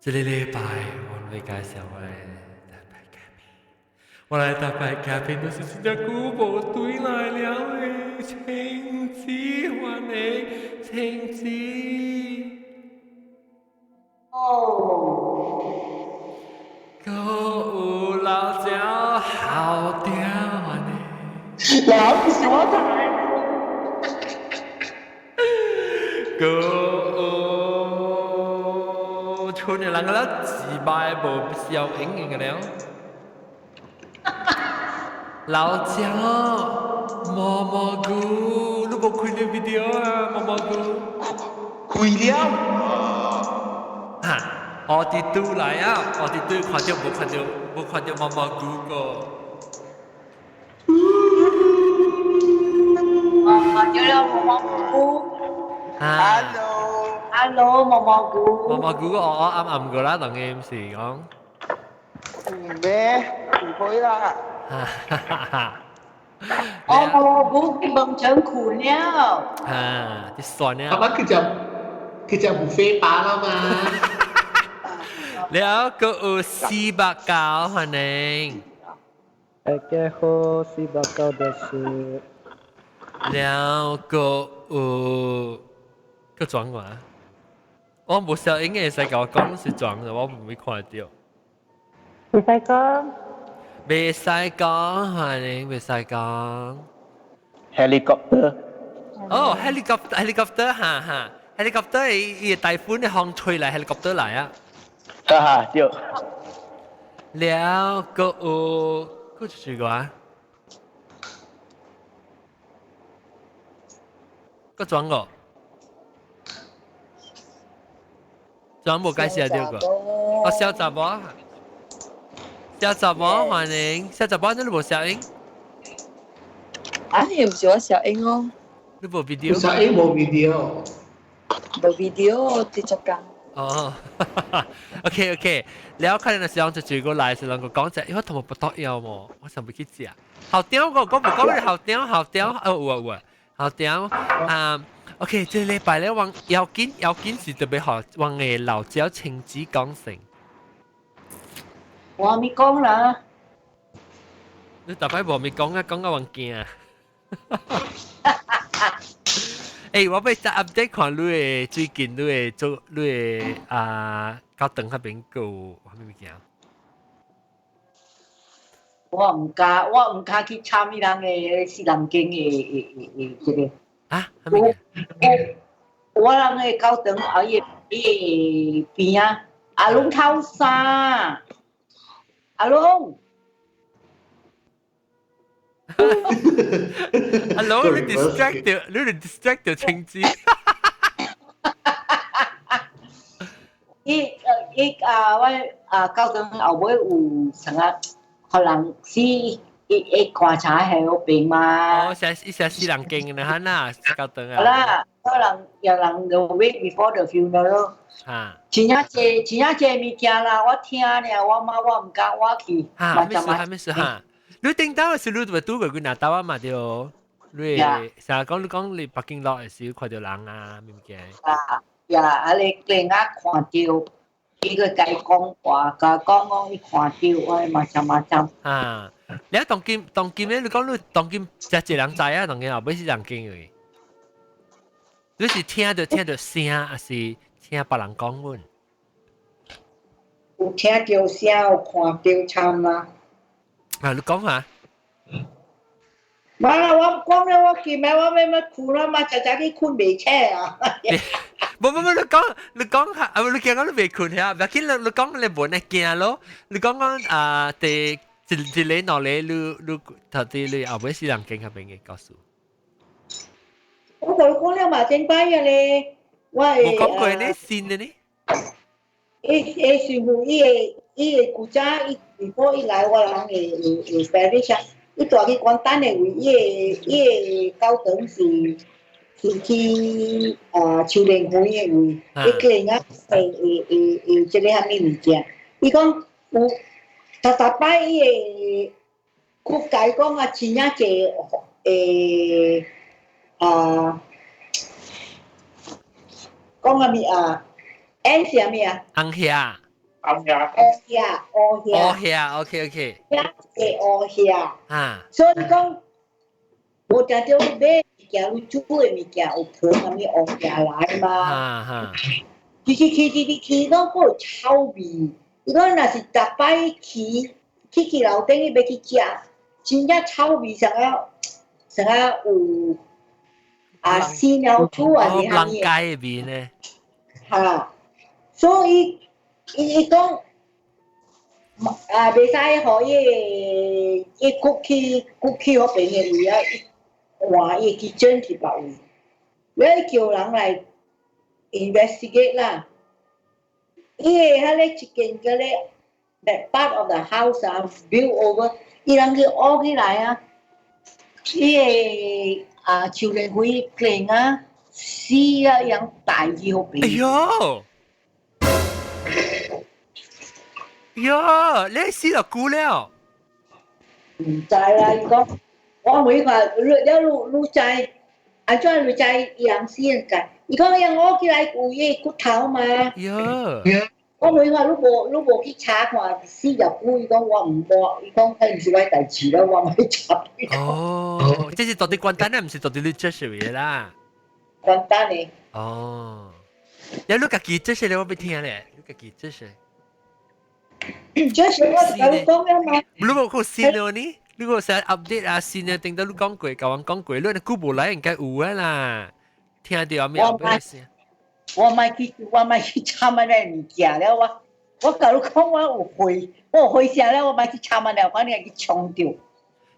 這个禮拜我會介紹我的特別嘉賓，我的特別嘉賓都是真正久無轉來了的，青子歡迎青子。哦，閣有老鳥好屌歡迎。嗱，唔是我台。閣有剩的人個了自擺無消音的了。老鳥毛毛菇，你無開了 video 啊？毛毛菇。開了。哈，我佇拄來啊，我佇拄看著無看著無看著毛毛菇個。哦，看著了毛毛菇。 Hello。 Hello，毛毛菇。毛毛菇哦哦暗暗個啦，當然毋是講。咩？唔會啦。哈哈哈！哦，毛毛菇去農場困了。啊，啲算了。媽媽佢就佢就 buffet 飽啦嘛。了閣有489歡迎。大家好，489です。了閣有閣轉話，我無小英會使共我講是轉的，我毋會看著。袂使講。袂使講，歡迎袂使講。 Helicopter。哦，helicopter，helicopter，哈哈，helicopter 伊伊大風的風吹來，helicopter 來啊。哈哈，對。了閣有閣一個啊？閣轉個？轉無介紹著個？哦，小雜某，小雜某歡迎，小雜某你無聲音？啊，又毋是我聲音哦。你無 video？聲音無 video。無 video，直接講。哦，OK OK，了可能是講就住過來是兩個講者，因為同我不得了麼，我想不去食。後點我講無講你後點後點，哦有啊有啊，後點啊，OK，這禮拜咧，我要緊要緊是特別學我的老鳥親子講成。我未講啦。你逐擺無咪講啊，講到我驚。欸，我欲再 update 看你的最近你的做你的啊，教堂彼邊閣有啥物物件？我毋敢，我毋敢去參伊人的死人間的的的這個。啊？啥物件？我人的教堂啊，伊伊的邊仔，阿龍頭衫，阿龍。阿龍，你 distract 著，你 distract 著青子。伊伊啊，我啊教堂後尾有啥個可能是伊伊看查係有病嘛。哦，寫伊寫死人間的哈啦，教堂啊。好啦，可能有人 the week before the funeral。哈。真正濟真正濟物件啦，我聽爾，我媽我毋敢我去。哈，咩事哈？咩事哈？你頂當的時你就拄過幾若兜啊嘛對。你成日講你講你北京落的時看著人啊，物件。啊，呀，啊你另外看著，伊個共伊講話，共講講伊看著，我嘛針嘛針。啊，你啊當今當今咧，你講你當今誠濟人知啊，當今後尾死人間的。你是聽著聽著聲，還是聽別人講阮？有聽著聲，有看著參啦。啊，你講下。無啦，我講了，我今暝我欲欲睏啦嘛，早早去睏袂醒啊。無無無，你講你講下，啊，你驚講你袂睏遐，無要緊，你你講你無呢驚咯。你講講啊，第一一个兩个，你你頭底你後尾死人間彼邊的故事。我共你講了嘛，前擺啊咧，我會。無講過呢，新的呢？伊伊師傅，伊的伊的古早，伊如果伊來，我人會會會 parish 啊。伊蹛去關丹的位，伊的伊的教堂是是去啊秋蓮園的位，伊叫人家會會會會這个啥物物件？伊講有逐逐擺伊會佢共伊講啊，真正濟會啊，講啥物啊？N 是啥物啊？紅額。暗呀，烏兄，烏兄。烏兄，OK OK。一個烏兄。啊。所以講，無定著你買物件，你煮的物件有可能物烏兄來嘛。啊哈。其實去去去去，攏閣有臭味。伊講若是逐擺去去去樓頂，伊欲去食，真正臭味啥個啥個有啊死鳥鼠啊是啥物？人街的味呢？哈，所以伊伊講啊，袂使予伊伊骨去骨去彼邊的位啊，換伊去轉去別位，了叫人來 investigate 啦。伊個彼個一間叫咧 that part of the house 啊 build over，伊人去挖起來啊，伊個啊樹連灰墘啊死啊，伊人帶去彼邊。哎喲！喲，你死就久了。毋知啦，伊講我每看你了你你知，按怎你知伊人死人解？伊講伊人挖起來有伊骨頭嘛。喲。我每看你無你無去查看死入久，伊講我毋無，伊講彼毋是我代誌啦，我毋去查。哦，這是到底關單咧，毋是到底你這是位啦。關單的。哦，你你家己這是咧，我欲聽咧，你家己這是。這是我共你講了嘛。你無看新的呢？你個成 update 啊，新的頂到你講過，共阮講過，你久無來應該有啊啦。聽著沒有？我莫去，我莫去參仔那物件了。我我共你講，我有回，我有回聲了，我莫去參仔了，反正去衝著。即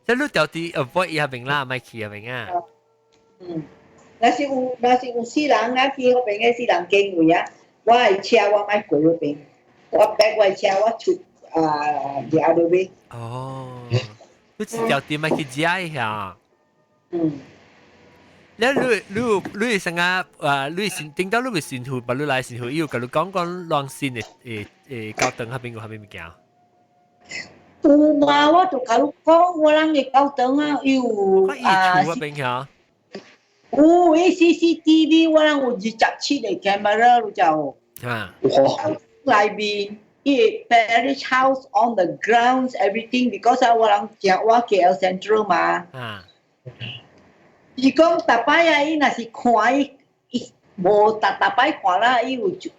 你著佇 avoid 伊彼邊啦，莫去彼邊啊。嗯，若是有若是有死人啊，去彼邊的死人經位啊，我的車我莫過彼邊，我逼我的車我出啊掠落去。哦，你一條佇莫去食一下。嗯。你你你你成啊啊！你先頂到你咪神父，把你來神父，伊有共你講講亂信的誒誒教堂彼邊有啥物物件？有嘛？我就共你講，我人的教堂啊，有啊。厝彼邊遐？有，伊 CCTV 我人有27個 camera 你知無？啊！內面伊個 parish house on the grounds everything because 啊，我人行我 KL Central 嘛。啊。伊講逐擺啊，伊若是看伊，伊無逐逐擺看啦，伊有陣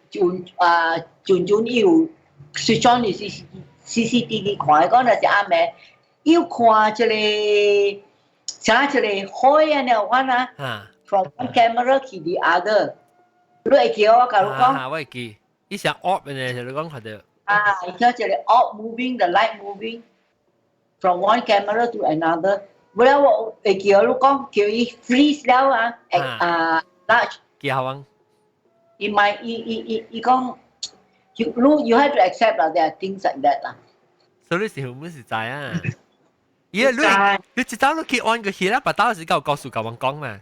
啊陣陣伊有 switch on 伊 C CCTV 看，伊講若是暗暝，伊有看一個啥一個火按呢款啊，from one camera 去 the other，你會記我共你講？啊，我會記，伊像 orb 呢，就你講看著。啊，伊叫一個 orb moving the light moving from one camera to another。無了我會記你講叫伊 freeze 了啊，啊，large。叫我。伊莫伊伊伊伊講，you you have to accept 啦，there are things like that 啦。所以你是本是知啊？伊你你一早你去按個戲啦，別到時夠告訴共阮講嘛。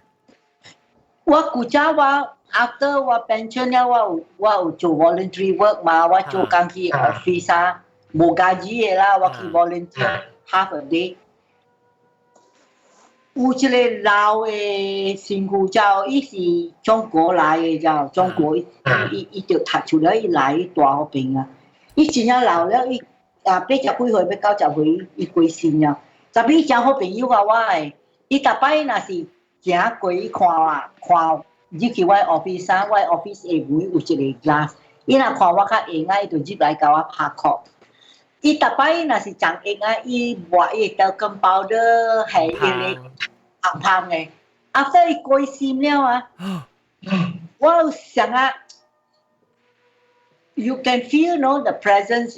我古早我 after 我 pension 了，我有我有做 voluntary work 嘛，我做工去 office 啊，無工資的啦，我去 volunteer half a day。有一個老的神父就伊是中國來的，就中國伊伊伊就讀出了，伊來伊大彼邊啊，伊真正老了，伊啊80幾歲欲90歲，伊過身啊。特別伊誠好朋友啊，我的，伊逐擺若是行過伊看我，看入去我 office 啊，我 office 的門有一個 glass，伊若看我較閒啊，伊就入來共我拍 call。伊逐擺若是長閒啊，伊抹伊的 talcum powder 係伊個香香的。After 伊過身了啊，我有想啊，you can feel no the presence。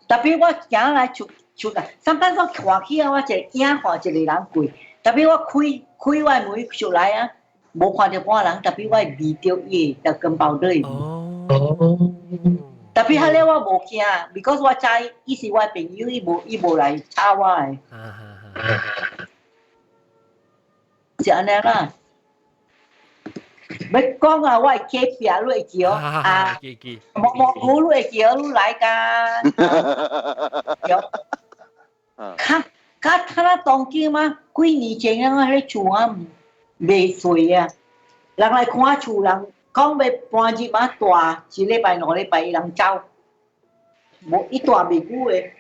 特別我行來出出來，sometimes 我看起啊，我一個影看一個人過，特別我開開我的門出來啊，無看著半人，特別我會聞著伊的 talcum powder 的味。哦。特別彼個我無驚，because 我知伊是我朋友，伊無伊無來吵我的。是按呢啦。欲講啊，我的隔壁你會記哦，啊，毛毛菇你會記哦，你來㗎。對。較較較那當今嘛，幾年前啊，彼個厝啊袂碎啊，人來看厝，人講欲搬入嘛蹛，一禮拜兩禮拜伊人走。無伊蹛袂久的。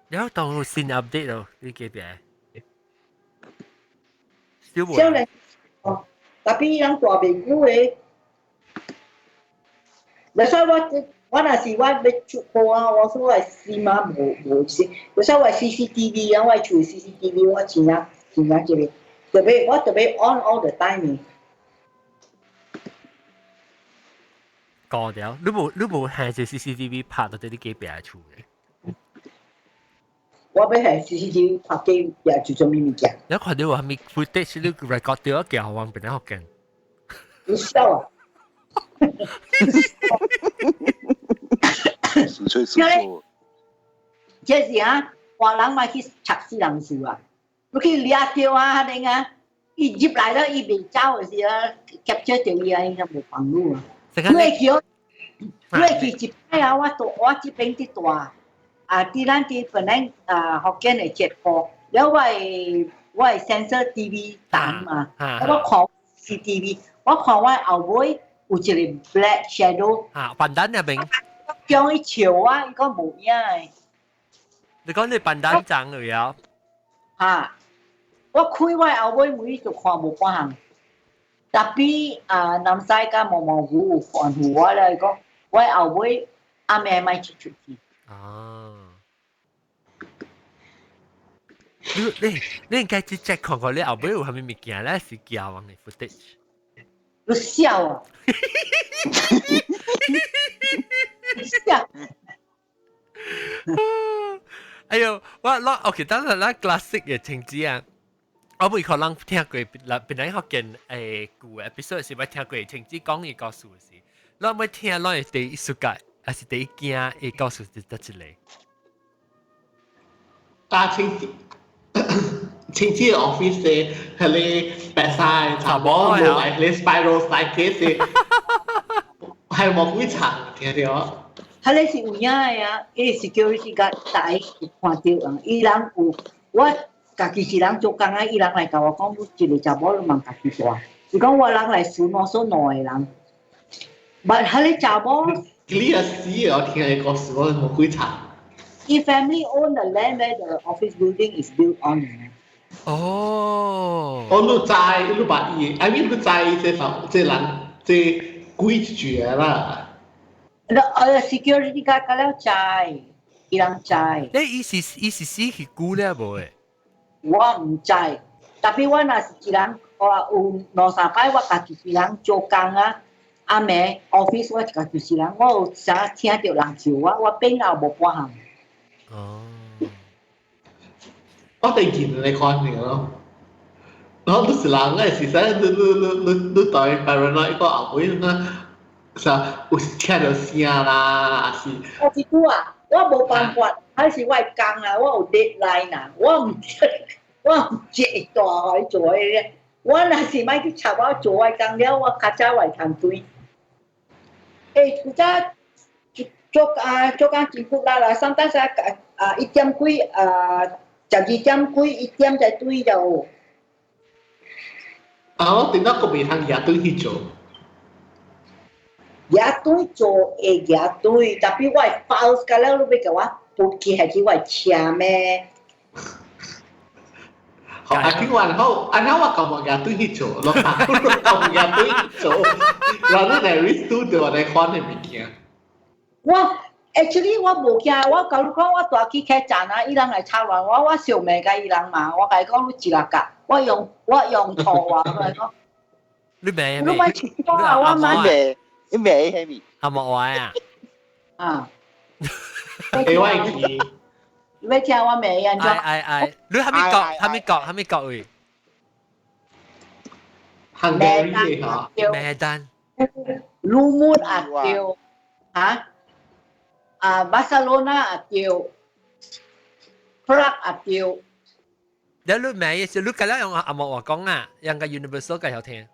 有當有新 update 咯，你記得？小少年，哦，tapi 伊人蹛袂久的。所以我若是我欲出貨啊，我說我心啊無無是，所以我 CCTV 啊，我厝 CCTV 我真正真正這個，特別我特別 on all the time。過掉，你無係隻 CCTV 拍到啲隔壁厝嘅？我欲係 CCTV 拍隔壁厝做咩物件？你看到係咪 footage 你 record 掉一叫往邊學鏡？你笑啊！純粹是做。這是啊，華人嘛去賊死人數啊！你去掠著啊，彼個啊，伊入來了，伊袂走的時啊，capture 著伊啊，應該無幫你啊。你會記，你會記一擺啊！我住我這邊佇蹛，啊，佇咱佇本來啊福建的捷埔，了我的 sensor TV 彈嘛，我看 CCTV，我看我後尾有一個 black shadow。啊，笨蛋入邊。叫伊笑我，伊講無影的。你講你笨蛋長嚟啊？哈！我開我後尾門就看無半項。tapi 啊，南西甲毛毛虎有看護我咧，伊講我後尾暗暝莫出出去。啊！你應該去 check 看看你後尾有啥物物件咧，是驚王的 footage。你笑啊！笑！哎呦，我 OK，等下咱 classic 嘅情節啊。我未可能聽過，本來學見舊 episode 是捌聽過情節講伊故事是，咱欲聽咱會第一世界，還是第一驚伊故事是佗一個？大清清潔 office 的，彼個白衫查某落來，彼個 spiral staircase 係無幾層，聽著。彼個是有影的啊，伊 security guard 大有看著啊，伊人有我家己是人做工啊，伊人來共我講，一個查某你問家己蹛，伊講我人來巡邏說兩個人，but 彼個查某，你也死我聽伊故事，我無幾層。伊 family own the land where the office building is built on。哦，哦，你知，你捌伊，I mean 你知這房這人這鬼絕啦。那security guard 甲了知，伊人知。你伊是死去久了無誒？我毋知，tapi 我若是一人，我有兩三擺我家己一人做工啊，暗暝 office 我家己一人，我有啥聽著人笑我，我變後無半項。哦。我對見你看爾咯，我都是人咧，是使你對 paranoid 個後尾呢，啥有聽著聲啦，還是？我一句啊，我無辦法，還是我的工啊，我有 deadline 啊，我毋知會大予伊做彼個。我若是莫去插我做我工了，我較早會通對。欸，古早做啊做工真骨力啦，sometimes 啊一點幾啊12點幾一點才對就。啊，我頂到閣袂通夜對去做。夜對做會夜對，tapi 我的 files 甲了，你欲共我撥去還是我的車咩？好，啊，聽完後，啊，那我搞無夜對去做，我搞無夜對去做，然後你來 studio 來看的物件。我 actually 我無驚，我共你講，我蹛去客棧啊，伊人來插亂我，我相罵共伊人嘛，我共伊講你一六角，我用錯話，我講。你罵你莫笑我啊，我罵。你罵係咪？阿莫話啊？啊。你我會記。你欲聽我罵伊按怎？哎哎哎，你啥物國？啥物國？啥物國位？ Hungary 嚇。馬丹。魯木啊對，嚇？啊，巴塞羅那啊對，Prague 啊對。你罵嘅時，你今日用紅毛話講啊，用個 universal 較曉聽。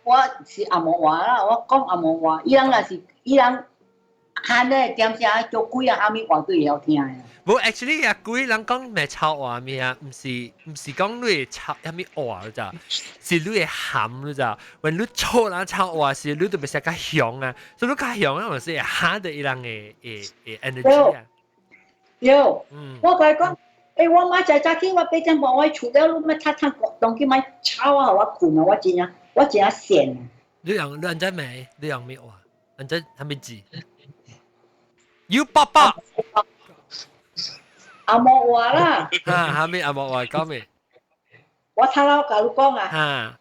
我是紅毛話啦，我講紅毛話，伊人若是伊人，喊咧點聲做鬼啊，蝦米話都會曉聽嘅。無，actually 啊，鬼人講咩臭話咩啊？毋是講你會臭啥物話咋，是你會喊你咋。when 你臭人臭話時，你就袂使較凶啊。所以你較凶啊，就是會嚇到伊人的 energy 啊。對，我共伊講，欸，我媽早早起我8點半我出了，你欲踢踢當去莫吵啊，我睏啊，我真正羨啊。你按怎咩？你用咩話？按怎啥物字？You 爸爸。紅毛話啦。哈，啥物紅毛話講咩？我頭先共你講啊。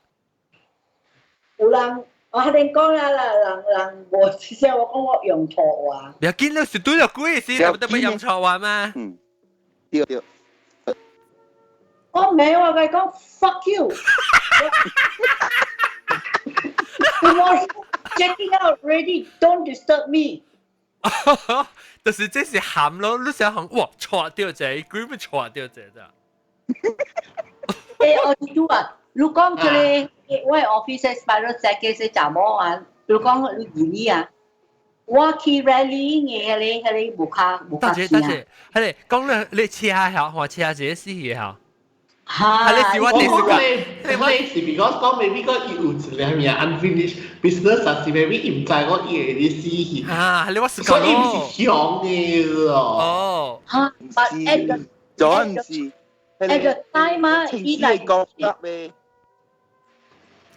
有人我還恁講啦啦，人無至少我講我用錯話。不要緊，你是對了鬼是，得不用錯話嗎？嗯，對對。我沒有，我共伊講 fuck you。Tomorrow checking out ready, don't disturb me。就是這是喊咯，你想講哇，錯掉這，鬼咪錯掉這咋？欸，我記住啊，你講這個我 office spiral staircase 查某啊，你講你記你啊，我去 rally 嘅彼個無較無較大姐大姐，彼個講你車下換車這個死去嚇。哈！你是我第四個，你我是 because 講 maybe 講伊有一個物 unfinished business，但是 maybe 伊毋知講伊會死去。啊，你我是所以伊毋是凶的咯。哦。哈，but at the 總是 at the time 啊，伊來 golf club 嘅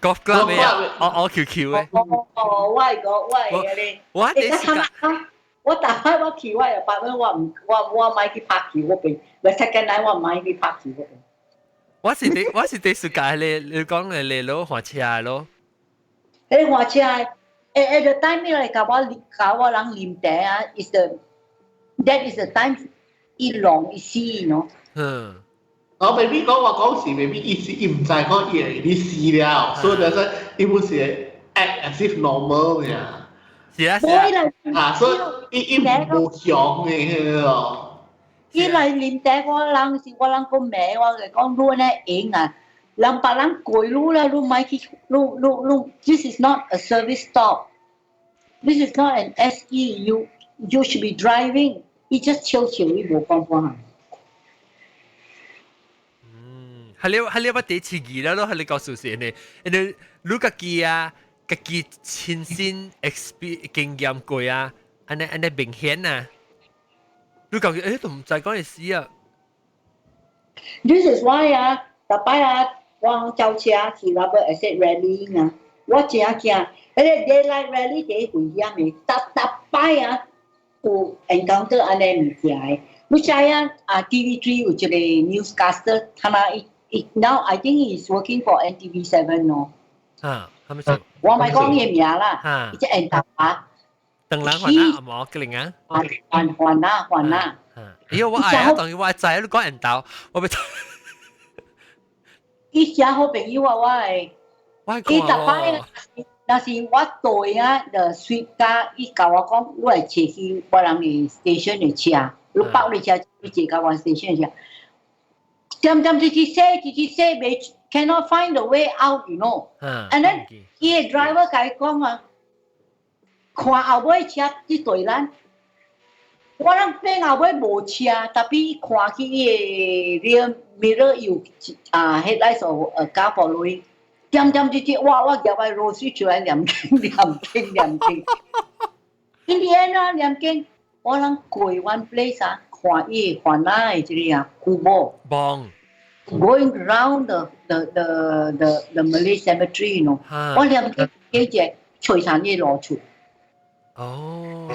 golf club 咩啊？哦哦 QQ 嘅。哦哦，我係個我係咧。我第四個。我逐擺我去我又百蚊，我毋我我莫去拍球嗰邊，我 second night 我莫去拍球嗰邊。我是第世界咧，你講你嚟攞換車咯。誒換車，誒誒個 time 來共我人啉茶啊，is the that is the time 伊浪伊死喏。我 maybe 講我講是 maybe 伊是伊毋知講伊會死了，所以就是伊本是 act as if normal 嘅。是啊是啊。啊，所以伊無凶嘅咯。伊來啉茶，我人是我人講罵我就講你呢閒啊，人別人過路啦，你莫去，你你你，this is not a service stop. This is not an SE. You should be driving. 伊 just 笑笑，伊無講半項。嗯，係你我第一次見啦咯，係你告訴是呢，因為你家己啊，家己親身 experience 經驗過啊，按呢按呢明顯啊。你講都毋知講會死啊！ This is why 啊，逐擺啊，我走車去 Rubber Estate Rally 啊，我真驚，彼個 daylight rally 第危險的，逐逐擺啊有 encounter 按呢物件的。你知影啊？TV3 有一個 newscaster，他那伊伊 now I think he is working for NTV7 咯。啊，係咪先？我莫講伊名啦，伊只緣投啊。鄧蘭環啊，阿毛吉玲啊。環環環啊環啊。咦，我愛啊，當然我知，你講緣投，我欲。伊誠好朋友啊，我的。我伊逐擺若是我對啊，就隨家伊共我講，我會坐去別人的 station 的車，你包你車，你坐到我 station 的車。點點一直踅，一直踅，袂 cannot find the way out，you know。And then 伊的 driver 共伊講啊，看後尾車去對咱，我人變後尾無車，tapi 伊看去伊的 rear mirror 有啊，headlight 所加布雷，點點一直，哇！我舉我 rosary 出來念經念經念經。In the end 啊，念經，我人過 one place 啊，看伊番仔的這個啊，古墓。幫。 Going round the Malay cemetery，you know。我念經幾隻吹散啲路出。哦。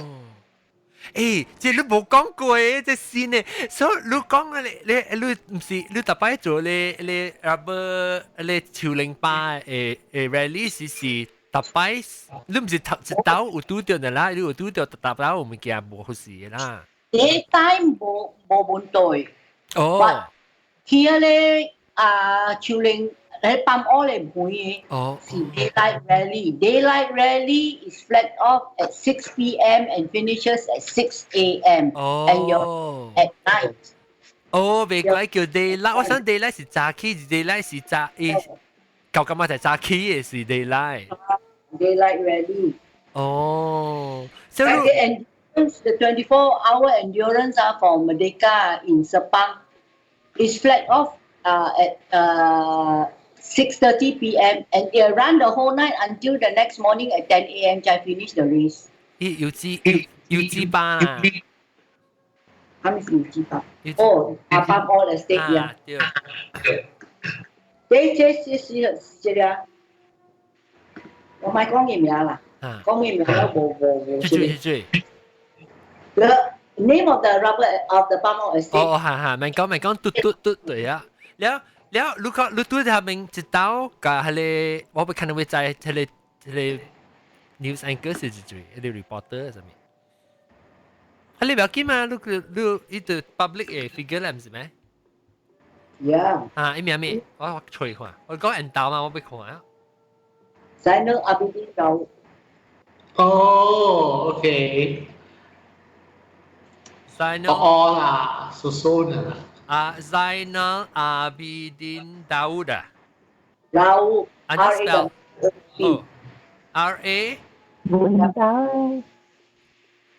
欸，這你無講過誒，這新的，所以你講你你你毋是你逐擺做你你 rubber 你樹林巴的 rally 是逐擺，你毋是頭一道有拄著的啦，你有拄著逐逐擺有物件無好勢的啦。 Daytime 無問題。哦。去彼個啊樹林喺板屋咧唔會嘅，是 daylight rally。Daylight rally is flagged off at 6 p.m. and finishes at 6 a.m. And you're at night。哦，袂怪叫 daylight，我想 daylight 是早起，daylight 是早，伊舊感覺就早起的是 daylight。 Daylight rally。哦，所以 and Endurance, the 24-hour endurance for Merdeka in Sepang is flag off at 6:30 p.m. and it run the whole night until the next morning at 10 a.m. 才 finish the race. 咦，有支有支巴啦。係咪是有支巴？哦，阿爸 all estate 呀。對。這這是是這個，我咪講伊名啦，講伊名都無無無。對對對。 The name of the rubber of the palm oil estate。哦，係係，咪講咪講，嘟嘟嘟對啊。了了，你講你對下面一道，甲彼個我欲看到會知，彼個彼個 news anchor 是一對，彼個 reporter 啥物？啊，你不要緊嘛，你你伊就 public 的 figure 啦，毋是咩？ Yeah。啊，伊名咩？我我揣看，我講緣投嘛，我欲看啊。 Zainal Abidin Raub。哦，OK。 Zainal。哦啦，叔叔呢？啊，Zainal Abidin Daud 啊。 Raub。 R A O R A。無緣投的。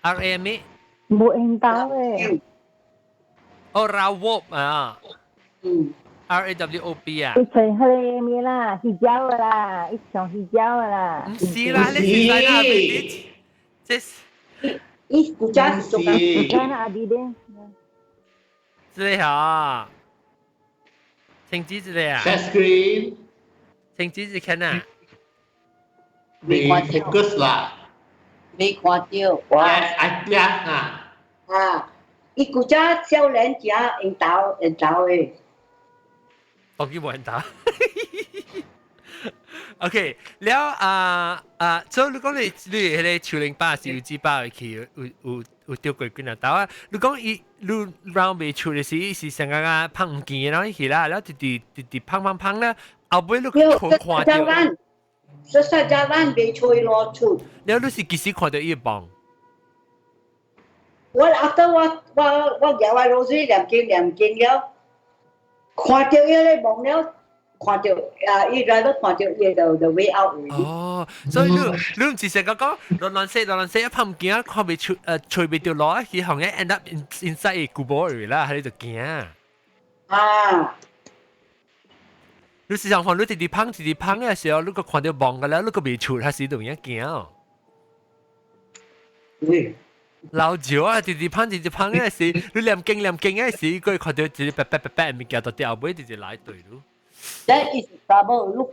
R A 咩？無緣投的。哦，Rawop 啊。嗯。 RAWOB 啊。伊穿彼个咩啦，hijau 的啦，伊穿 hijau 的啦。毋是啦，你是 Zainal Abidin。這是。伊古早是做緊。Zainal Abidin。這個啊，請指這個啊。 Share screen。請指是看啊。未 focus 啦。未看到。 Yes, I 聽啊。啊，伊古早少年時緣投緣投的。當然無緣投。OK，了啊啊，所以你講你你彼個樹林巴是有幾百去有有有釣過幾若刀啊？你講伊你 round 袂出的時是成個啊碰毋見，然後去啦，了直直直直碰碰碰咧，後尾你看看著。實實咱袂吹落出。了你是幾時看著伊磅？我 after 我我我舉我 rosary 念經念經了，看著伊咧望了。看著啊，伊來都看著伊就 the way out。哦，所以你你毋是成個講亂亂說亂亂說，一拍毋見，看袂出誒，吹袂著路，佢行嘅 end up inside 古堡裏啦，喺度驚。啊！你時常看你直直碰直直碰嘅時候，你個看著望個了，你個袂出，還是都有驚。喂，老少啊，直直碰直直碰嘅時，你念經念經嘅時，佢看著一直白白白白物件，到底後尾直直來對咯。 That is trouble。你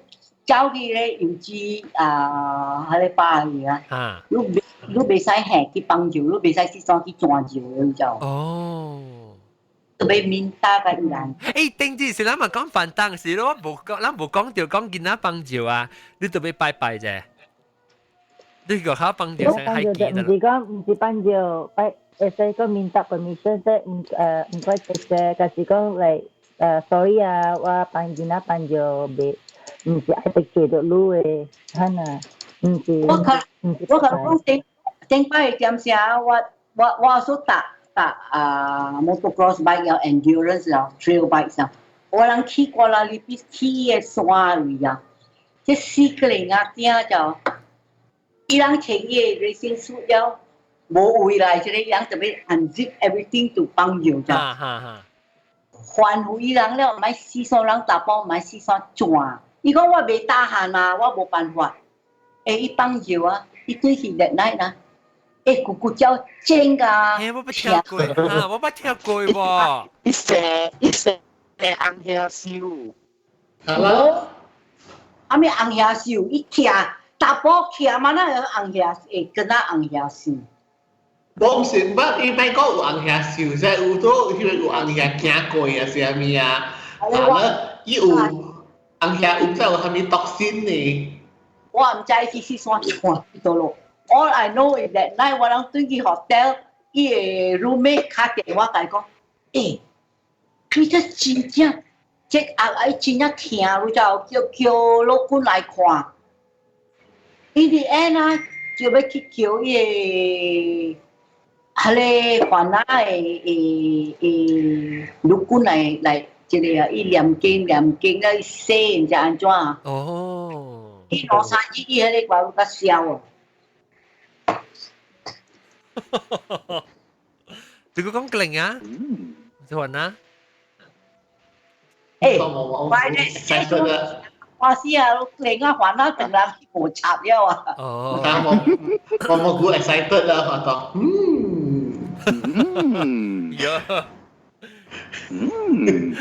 走去咧油脂啊，彼个巴去啊，你袂你袂使行去幫助，你袂使去怎去轉照的就。哦。特別面打個伊人。欸，頂次是咱嘛講反當時咯，我無講，咱無講著講囡仔幫助啊，你特別拜拜啫。你個考幫助先係記得。毋是講毋是幫助，拜會使講 minta permission 啫，毋誒毋該謝謝，但是講來。誒，sorry 啊，我幫囡仔幫助袂，毋是愛得做到你的，哈呐，毋是。我可我可講頂頂擺的點聲，我我我所搭搭啊 motocross bike 了，endurance 了，trail bike 了，我人去過啦，你比去的山位啊，這四個人啊，驚就，伊人穿伊的 racing suit 了，無位來，這個人特別 unzip everything to 幫助就。哈哈哈。還付伊人了，買四雙人打包買四雙轉。伊講我袂 tahan 嘛，我無辦法。欸，伊放尿啊，伊對去熱奶啦。欸，咕咕叫真㗎。欸，我捌聽過，啊，我捌聽過喎。一生一生紅兄秀。 Hello。阿咩紅兄秀，伊徛查埔徛嘛，那紅兄會跟那紅兄秀。我毋是捌，伊莫講有紅兄秀，啫，有都彼個有紅兄行過啊，是啥物啊？啊，伊有紅兄有知有啥物毒性呢？我毋知去去山看去倒咯。All I know is that night 我人轉去 hotel，伊個 roommate 敲電話共伊講，欸，佢這真正，這阿阿真正疼，你知叫叫老君來看。In the end 啊，就欲去叫伊個，彼個番仔的的的陸軍來來，這個啊，伊念經念經啊，伊洗毋知按怎。哦。伊兩三日伊彼個我較痟啊。你講勁啊？就話啊？誒，快啲！我是啊，另外還啦，等人無插了啊。哦。我好 excited 啦，我講，嗯。嗯。呀。嗯。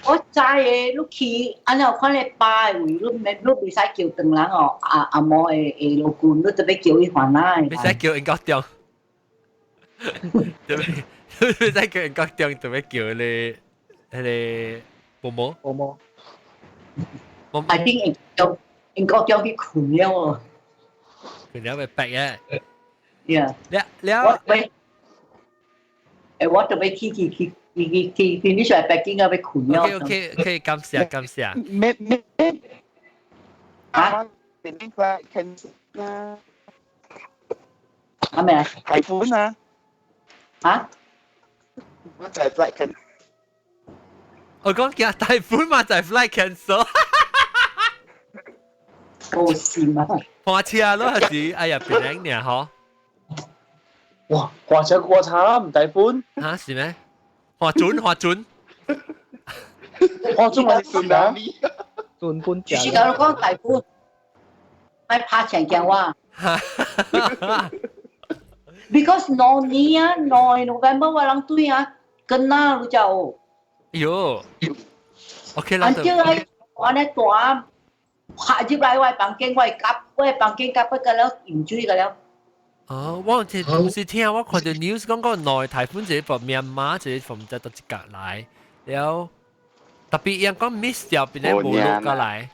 我知嘅，你去按呢看咧巴的位，你免你袂使叫唐人哦，阿阿毛的的老君，你特別叫伊還來。袂使叫應該掉。對唔對？袂使叫應該掉，特別叫你彼个毛毛。毛毛。毛。 I think 應該應該叫去困了哦。困了會白嘅。 Yeah。了了。我誒，我特別去去去。去去去 finish 來北京啊，欲困了。 OK，感謝感謝。咩咩？啊？邊啲 flight cancel 啊？係咪啊？提款啊？啊？我就係 flight cancel。我講叫大款嘛，就係 flight cancel。冇事嘛？換車咯，還是哎呀，別人呢？嗬？哇！換車過差啦，唔大款。嚇是咩？換準換準。換準還是算啊？準本就是講講大款，愛拍前講話。Because 兩年啊，兩 November 我人對啊，跟哪你就。喲，OK 啦。按照來，我呢大，拍入來我房間，我夾，我房間夾不個了，飲水個了。哦，我是唔是聽我看到 news 講個內颱風一個從緬馬，一個從這到一格來，了後特別伊講 miss 掉變咗無落過來。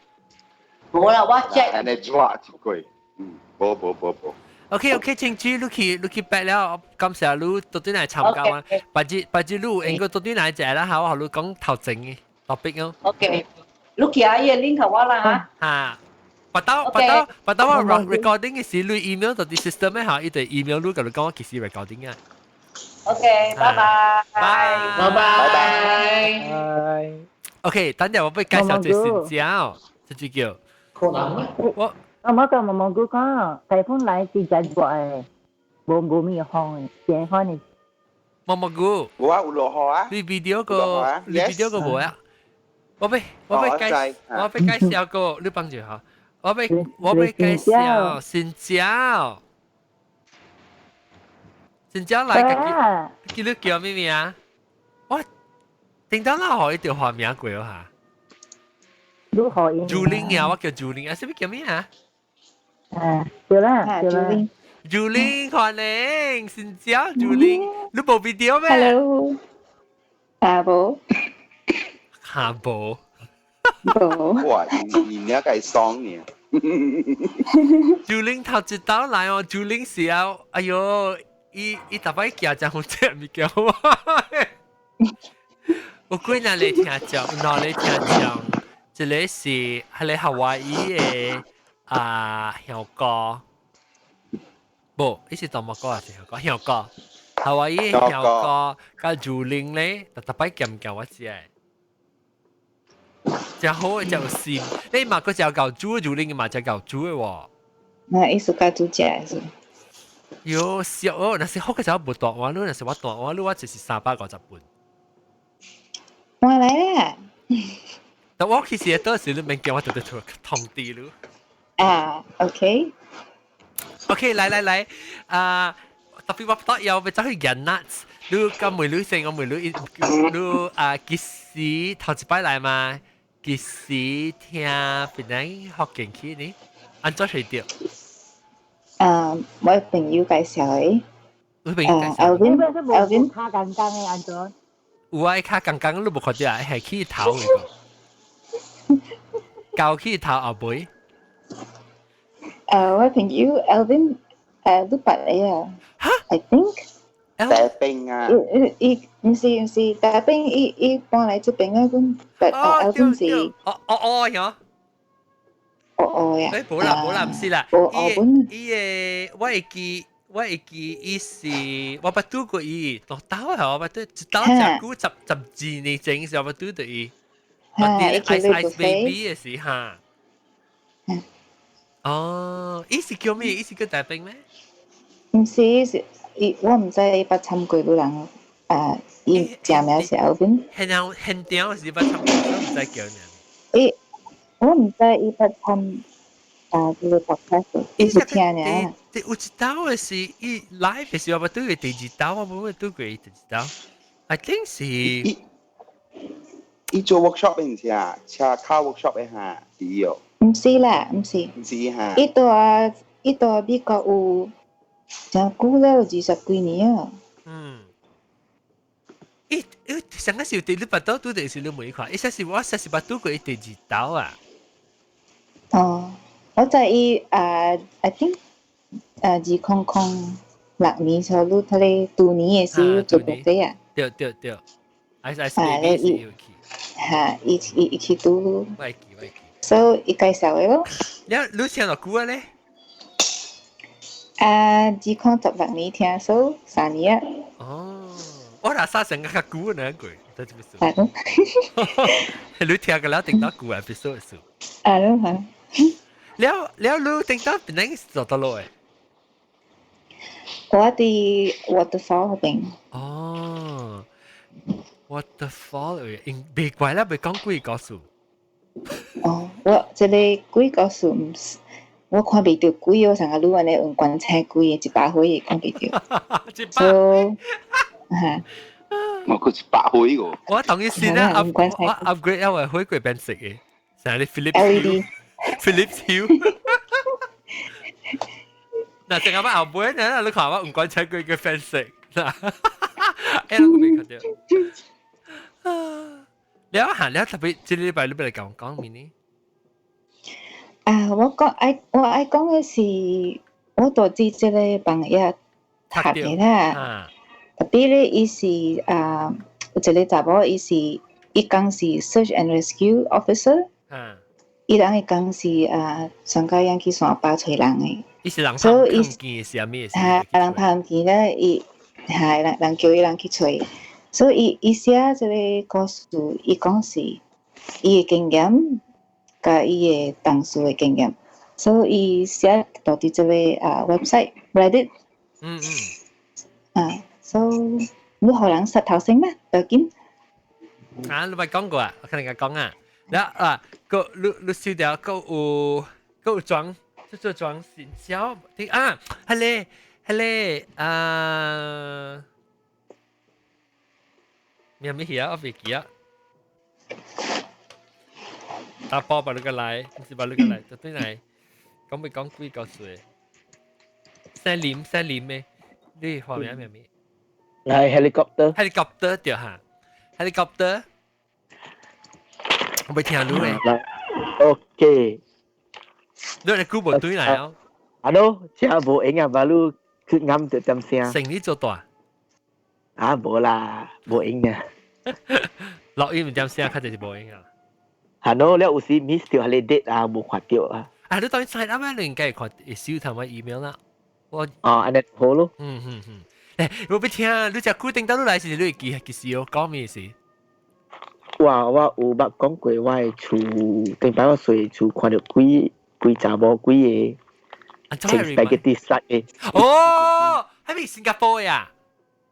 無啦，我 check。安呢抓一過，嗯，無無無無。 OK，清楚，你去白了，感謝你到底來參加啊。別日別日你有應該到底來食啦，嚇，我予你講頭前嘅 topic 哦。 OK，你去啊，伊個 link 予我啦嚇。嚇。不到不到不到我 recording 嘅時，你 email 到啲 system 咩嚇？伊就 email 你，共你講我幾時 recording 啊。 OK，拜拜。拜拜拜拜。 OK，等陣我欲介紹這新招，這就叫。可能咩？我我冇講冇冇講，颱風來是真熱的，無無咩風的，健康的。毛毛菇。有啊，有落雨啊。你 video 個，你 video 個無啊？我欲介紹個，你幫住嚇。我欲介紹新椒，新椒來個，記你叫咩名啊？我頂當啦，可以調換名過嚇。如何？朱玲啊，我叫朱玲啊，啥物叫咩啊？啊，對啦，對啦。朱玲，歡迎新椒，朱玲，你無 video 咩？Hello，阿無。哈無。無。哇！你你個爽呢？朱玲頭一道來哦，朱玲是啊，哎喲，伊伊逐擺行真好食物件我。有幾若來聽講，兩個聽講，一個是彼个夏威夷的啊香哥，無，伊是多摩哥還是香哥？香哥，夏威夷的香哥，佮朱玲咧，逐逐擺鹹鹹我知的。真好，真有心。你嘛閣真𠢕煮，朱玲嘛真𠢕煮的喎。那伊是較煮食是。喲，笑哦！若是好個時候無大碗，你若是我大碗，你我就是350份。我來啦。但我其實到時你免叫我特別出通知你。啊，OK。 OK，來來來，啊，特別我不要欲走去研 nuts，你咁問你先，我問你，你啊幾時頭一擺來嘛？幾時聽別人福建去呢？按怎揣著？啊，我朋友介紹的。你朋友介紹。 Alvin，Alvin。較簡單的按怎？有啊，較剛剛你無看著啊，係起頭的個，高起頭後尾。我朋友 Alvin，你捌的啊？I think。大兵啊！伊伊毋是毋是大兵，伊伊搬來這邊啊，阮，但 Alvin 是。哦哦哦，喲。哦哦呀。誒，無啦無啦，毋是啦。哦哦，阮。伊個我會記，我會記，伊是我捌拄過伊，到倒係我捌拄，一倒誠久十十二年前時我捌拄著伊。捌佇 Ice Ice Baby 的時哈。哦，伊是叫咩？伊是叫大兵咩？毋是，是伊我毋知伊捌參過女人啊，伊正名是 Alvin。現場現場是捌參過，我毋知叫名。伊我毋知伊捌參啊，這個 podcast，伊是聽爾。有一道的是伊 live 的時候，我捌拄過第二道，我無拄過第二道。I think 是。伊做 workshop 的毋是啊，車卡 workshop 的哈，是伊哦。毋是啦，毋是。毋是哈。伊蹛美國有誠久了，20幾年啊。嗯。伊伊上個是第你捌到拄著是你問伊看，伊說是我說是捌拄過伊第二道啊。哦，我知伊啊，I think 啊，2006年時候，你睇咧舊年的時做國際啊。對對對，I I 是有去。哈，伊伊伊去拄。我會記，我會記。所以伊介紹的咯。你你聽偌久啊咧？啊，2016年聽，所以3年啊。哦，我若啥成個較久呢過，得這麼說。係咯。你聽個了頂到久 episode 數。啊咯嚇。了了，你頂到邊個做到落的？我佇 Waterfall 嗰邊。哦，Waterfall 應袂怪啦，袂講鬼故事。哦，我這個鬼故事毋是，我看袂著鬼哦，上個你按呢用棺材鬼的100歲會看袂著。一百歲。嚇。我閣100歲個。我同意先啦，我 upgrade 因為火過變色的，成日 Philips LED。 Philips Hue。嗱，成日把後背呢，你看我唔棺材鬼嘅變色，嗱，哎，我未看到。了行了特別，這禮拜你欲來講講咩呢？啊，我講愛我愛講的是，我佇這個房業讀的啦。特別咧，伊是啊，有一個查某，伊是伊講是 search and rescue officer。伊人的工是啊，上屆樣去山巴揣人的。伊是人拍毋見是啥物？哈，人拍毋見咧，伊哈人人叫伊人去揣，所以伊伊寫這個故事，伊講是伊的經驗，佮伊的同事的經驗，所以伊寫佇佇這個啊 website Reddit。啊，所以你予人殺頭先啦，不要緊。啊，你捌講過啊？我聽人家講啊。了啊，個你你收掉個有個有裝，這做裝線小啲啊，係咧係咧啊，咩咩嘢啊？我未記啊。打包把你個來，唔是把你個來，就對來，講未講幾個歲？姓林姓林的，你畫名咩名？係 helicopter。 helicopter 對哈，helicopter。我未聽你嘅。 OK。你嚟估無對來哦。啊喏，這無閒啊，baru 去啱就點聲。生意做大。啊，無啦，無閒啊。落雨唔點聲，較濟是無閒啊。係喏，你有時 miss 掉係你 date 啊，無看到啊。啊，你當然啱啱你應該會看會收頭我 email 啦。我哦，按呢好咯。嗯嗯嗯。誒，我欲聽，你只固定到你來時，你會記幾時哦？講咩事？哇！我有捌講過，我的厝頂擺我睡厝看著幾幾查某幾個穿 spaghetti strap 的。哦，係咪新加坡呀？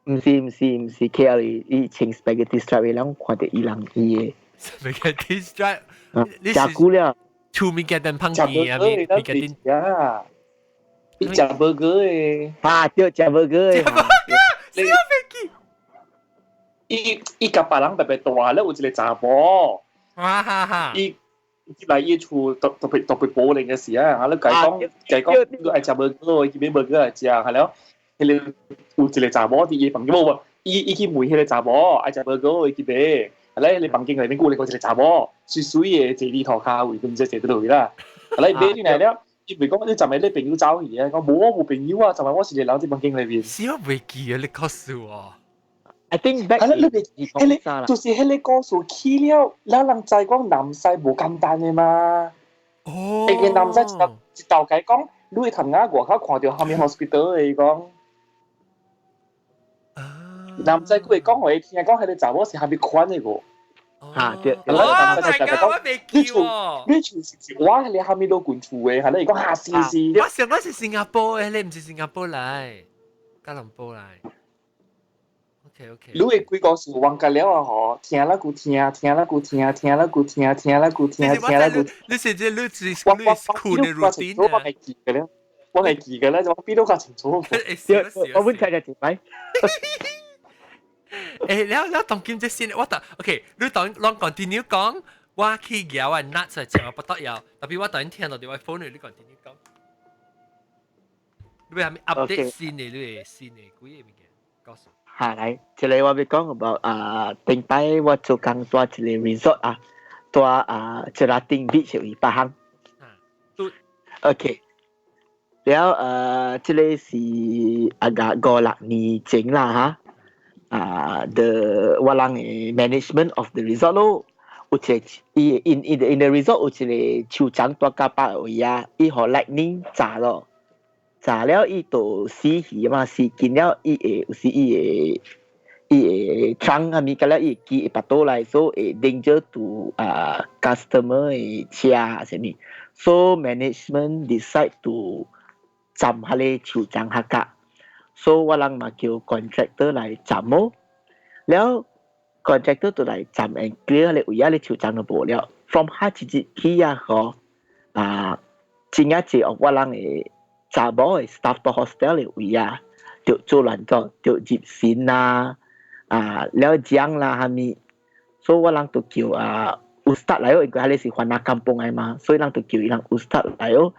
毋是毋是毋是，KL 伊穿 spaghetti strap 的人看著伊人伊的。 spaghetti strap，你誠久了。厝物件店芳甜啊，物物件店。呀，你食 burger 的。啊，對，食 burger 的。食 burger，死我飛機。伊伊共別人特別大咧，有一個查某。哇哈哈！伊來伊厝特特別特別保齡嘅時啊，啊你計講計講，你愛食 burger，伊買 burger 來食，係了，彼個有一個查某佇伊房間，無無，伊伊去問彼個查某愛食 burger，伊去買，係咧，你房間內面顧咧個一個查某，媠媠的坐佇塗跤位，都毋知坐佗位啦。係咧，買進來了，伊袂講你昨暝你朋友走去啊？講無我無朋友啊，昨暝我是一個人佇房間內面。死我袂記啊！你告訴我。 I think back 係啦，你袂彼個就是彼個故事起了，咱人知講南西無簡單的嘛。哦。會個南西一頭一頭解講，你會頭眼外口看著啥物 hospital 的伊講。南西閣會講予伊聽，講彼個查某是啥物款的無？嚇對。 Oh my god！我未記喎。你厝是我係你後面都管厝嘅，係你講下是是。我想講是新加坡嘅，你唔是新加坡來，吉隆坡來。OK OK。你會幾個是忘記了啊？嗬，聽啦顧聽，聽啦顧聽，聽啦顧聽，聽啦顧聽，聽啦顧。你是這你是你是苦的 routine。我係記嘅咧，我係記嘅咧，就邊都較清楚。我本聽就一擺。誒，了了當今這先，我當 OK，你當攏 continue 講，我去搖啊 nuts 食啊不得了，特別我當聽到你我 phone 你 continue 講。你係咪 update 新的？你新的幾個物件？告訴。下來，這個我欲講 about 啊，頂擺我做工蹛一個 resort 啊，蹛啊 Cherating Beach 位巴行。對。 OK。了這個是啊個五六年前啦哈。啊，the 我人的 management of the resort 咯，有一個伊 in the resort 有一個樹叢蹛較北位啊，伊予 lightning 炸咯，炸了伊就死去嘛，死見了伊會有時伊會 trunk 啊物，甲了伊會機會拔倒來，所以會 danger to 啊 customer 的車啊啥物，so management decide to 斬彼個樹叢較較。所以我人嘛叫 contractor 來斬咯，了 contractor 就來斬 and clear 咧位啊，咧樹叢就無了。From 下一日起啊，嗬啊，真正濟我人的查某的 staff 到 hostel 的位啊，就做亂做，就入神啦，啊，了講啦，蝦米，所以我人就叫啊，ustaz 來哦，因為彼個是番仔 kampung 來嘛，所以人就叫伊人 ustaz 來哦。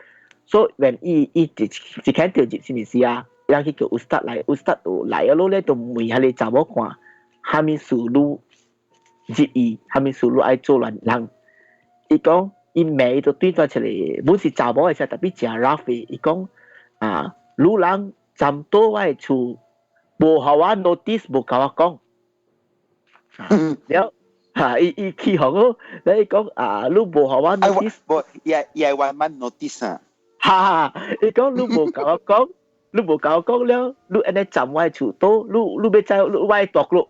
所以 when 伊伊一一開到入神時啊，人去叫 ustaz 來，ustaz 就來啊咯咧，就問彼個查某看，蝦米事你入伊，蝦米事你愛做亂人。伊講伊罵就對轉出來，本是查某的時特別誠 rough 的。伊講啊，女人站倒我的厝，無予我 notice，無共我講。了，哈，伊伊起哄哦，你講啊，你無予我 notice，無，伊係伊係 one month notice 啊。哈，伊講你無共我講，你無共我講了，你按呢站我的厝倒，你你欲知你我的大路，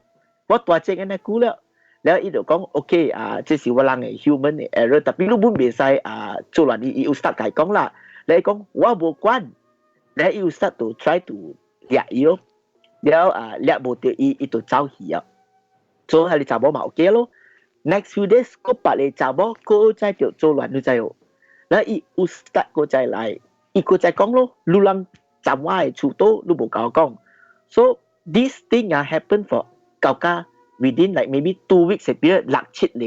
我大隻按呢久了。了伊就講 OK 啊，這是我人的 human 的 error，特別你本袂使啊做亂，伊伊有 start 共伊講啦。你講我無管，了伊有 start to try to 掠伊咯，了啊掠無著伊，伊就走去啊。所以彼個查某嘛 OK 咯。Next few days，閣別個查某閣再著做亂，你知無？了伊有 start 閣再來，伊閣再講咯，你人站我的厝倒，你無共我講。So this thing 啊 happen for 到甲 within like maybe 2 weeks 的 period，六七個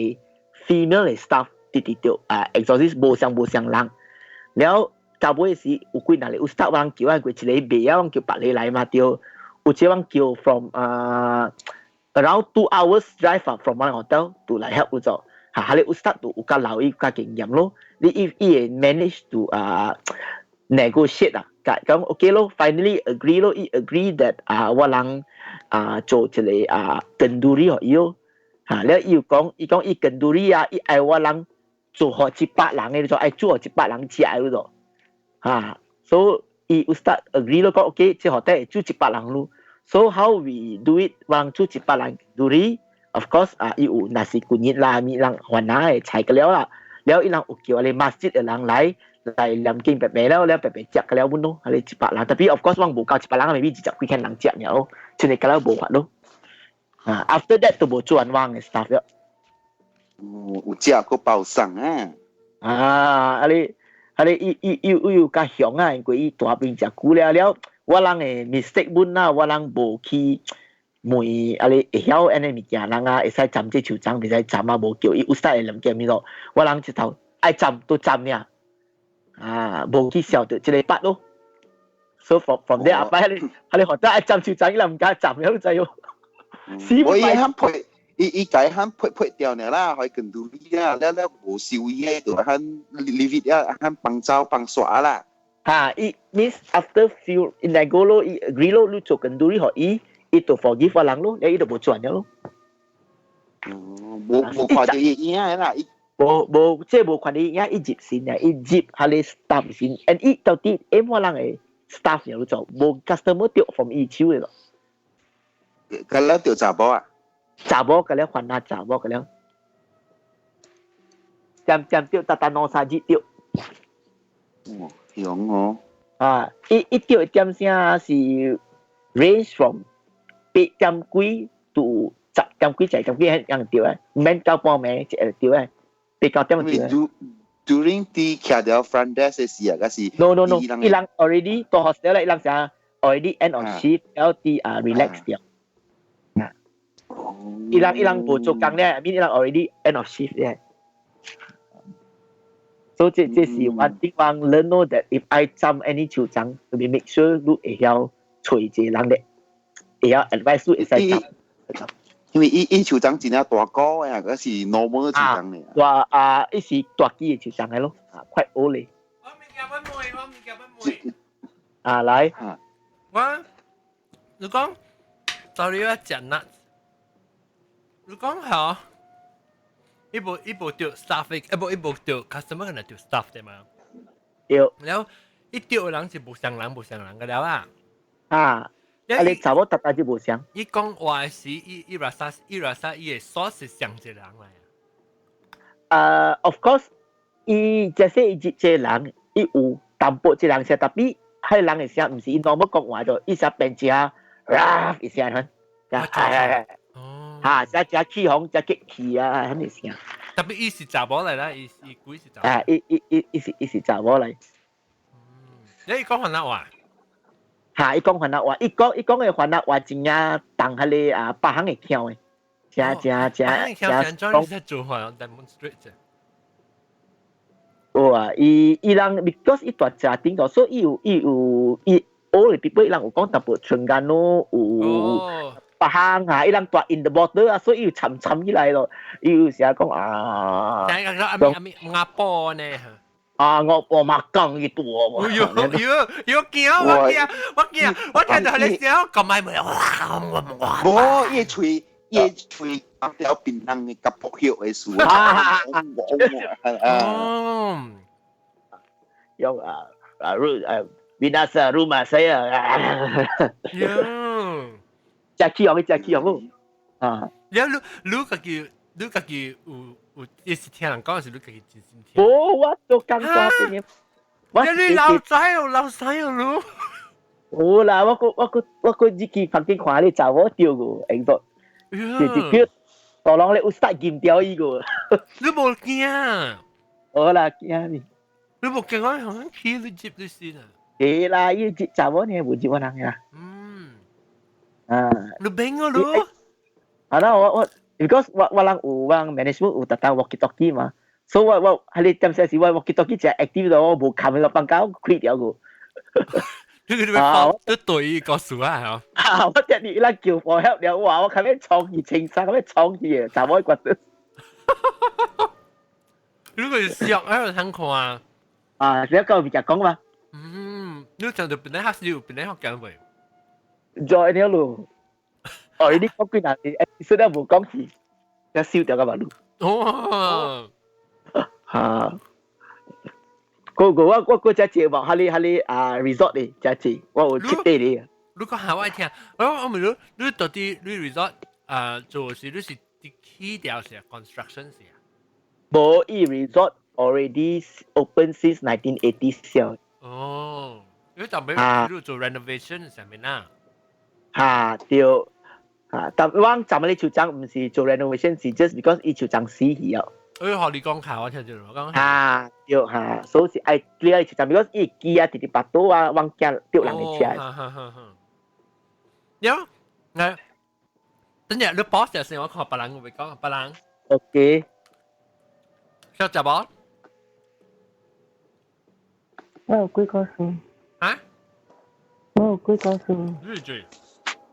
female 的 staff 直直著啊 exorcist 無相無相人。了到尾時有幾若個有 staff 人叫啊，過一個袂曉，叫別個來嘛對。有一個人叫 from 啊 around 2 hours drive from one hotel to 來 help 做。哈，彼個有 staff 就有較老，伊較經驗咯。你伊伊會 manage to 啊 negotiate 啊，講 OK 咯，finally agree 咯，伊 agree that 啊我人啊做一個啊 kenduri 予伊咯。哈，了伊又講，伊講伊 kenduri 啊，伊愛我人做予一百人的，就愛煮予一百人食的咯。哈，所以伊有 start agree 咯，講 OK，這 hotel 會煮一百人咯。So how we do it？我人煮一百人 kenduri，of course 啊，伊有 nasi kunyit 啦，物人番仔的菜個了啦。了伊人有叫彼個 masjid 的人來來念經白白了，了白白食個了阮咯，彼個一百人。特別 of course 我無夠一百人，maybe 二十幾個人食爾咯，真係個了無法咯。啊，after that 都無做完我的 staff 了。有食閣包送啊！啊，啊你啊你伊伊伊伊有較凶啊，因為伊大邊食久了了，我人的 mistake 本啦，我人無去問啊你會曉按呢物件人啊，會使斬這樹樁，袂使斬啊，無叫伊有使會念經物咯，我人一頭愛斬都斬爾，啊，無去曉得這個筆咯。So from there 後擺你啊你學得愛斬樹樁，伊人毋敢斬了，你知無？我伊肯配，伊伊解肯配配掉呢啦，可以更多啲啊，了了無收伊就肯 leave it 啊，肯幫走幫刷啦。哈，伊 means after few in nego 咯，伊 agree 咯，你做 kenduri 予伊，伊就 forgive 我人咯，伊就無轉了咯。哦，無無看著伊影啦，伊無無，這無看伊影，伊入先啊，伊入彼個 staff 先，and 伊到底 aim 我人的 staff 有做，無 customer 著 from 伊手的咯。佮了著查某啊？查某佮了番仔查某佮了。點點著，逐逐兩三日著。哦，凶哦。啊，伊伊著點聲是 range from 8點幾到10點幾、10點幾係樣著啊，毋免到半暝一會著啊，8、9點著啊。 During 啲徛條 front desk 嘅時啊，嗰時 No，伊人 already 到 hostel 啦，伊人成 already end of shift，了啲啊 relax 掉。伊人伊人無做工咧，I mean 伊人 already end of shift 咧。所以這這是 one thing 我 learn know that if I 針 any 樹欉，to be make sure 你會曉揣一個人咧，會曉 advise 你會使針。因為伊伊樹欉真正大個嘅，嗰是 normal 樹欉嚟。大啊，伊是大支嘅樹欉嚟咯，啊，quite old 咧。我物件要問，我物件要問。啊，來。我，你講，sorry 我食辣。你講好，伊無伊無著 staff，欸無伊無著 customer 可能著 staff 對嘛？對。然後伊著的人是無相人無相人嘅了啊。啊。啊！你查某逐逐就無相。伊講話是伊伊 rasa 伊 rasa 伊的 source 是上一個人來啊。Of course，伊這些伊這個人，伊有淡薄這人聲，特別彼人的聲，毋是伊 normal 講話就伊聲變成啊一聲款，係係係。嚇！只只起哄，只激氣啊，彼個聲。特別伊是查某來啦，伊伊鬼是查某。啊！伊伊伊伊是伊是查某來。你講番仔話？嚇！伊講番仔話，伊講伊講的番仔話真正重彼個啊，北方的腔的，真真真真。講。你做番 demonstrate。有啊，伊伊人 because 伊蹛遮頂個，所以伊有伊有伊 all the people 伊人有講淡薄春間咯，有北方啊，伊人蹛 in the border 啊，所以伊有摻摻起來咯，伊有時講啊。聽講阿咪阿咪阿婆呢？啊，我我 makan gitu 哦。喲喲喲驚我驚我驚我聽到你聲咁咪咪哇哇哇！無，伊喙伊喙條檳榔的佮薄葉的樹啊。哦。用啊啊 ru 啊 binasa rumah saya。喲。食起用，食起用咯。啊。你你你家己你家己有有伊是聽人講，是你家己真心聽？無，我做工大邊我你老仔哦，老細哦，你。有啦，我閣我閣我閣入去房間看你查某著個，應該。就就叫大人咧有塞金掉伊個。你無驚？無啦，驚你。你無驚我響起你接你先啊？會啦，伊接查某呢無接我人啦。嗯。啊。你變哦你。啊啦，我我。because 我我人有我人 management 有逐逐 walkie talkie 嘛，所以我我喺你點時時我 walkie talkie 只 active 到我無冚個房間開掉個。你佢哋都對個數啊，係啊，我聽你伊拉叫 for help 了，哇！我較欲衝去清爽，較欲衝去，查某覺得。如果是笑喺度聽看啊。啊，你講咪就講嘛。嗯，你講到本來學是本來學講未？再了咯。哦，你講幾難，誒，雖然無講去，一燒掉個馬路。哦。嚇！個個我我嗰隻節目，哈你哈你啊 resort 咧，隻節我有七塊咧。你講下我聽，我我問你，你到底你 resort 啊做是你是起掉是 construction 是啊？無，伊 resort already open since 1980 哦，你就俾你做 renovation 上面啊？嚇對。啊！但我站咧樹欉毋是做 renovation，是 just because 伊樹欉死去啊。誒，學你講下，我聽住我講。啊，對嚇，所以是愛你愛樹欉，because 伊機啊，直直拔刀啊，我驚著人的車。有，誒，等陣你 boss 先，我看別人會講，別人。 OK。小食無？我有幾個數。啊？我有幾個數。你住？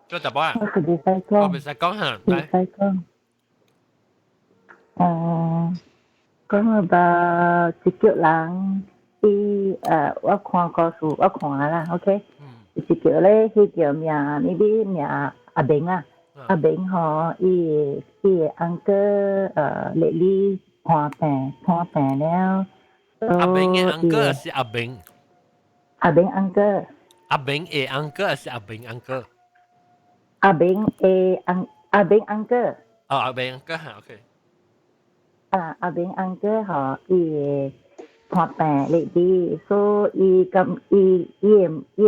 做查某啊？我是袂使講。我袂使講嚇，袂使講。哦，講about 一叫人，伊我看故事，我看啦，OK。一叫咧，彼叫名，你比名阿明啊，阿明吼，伊伊的 uncle 嚟你看病，看病了。阿明的 uncle 是阿明。阿明 uncle。阿明的 uncle 是阿明 uncle。阿明的 阿明 uncle。哦，阿明 uncle 嚇，OK。啊，阿明 uncle 吼，伊會破病嚟啲，所以咁伊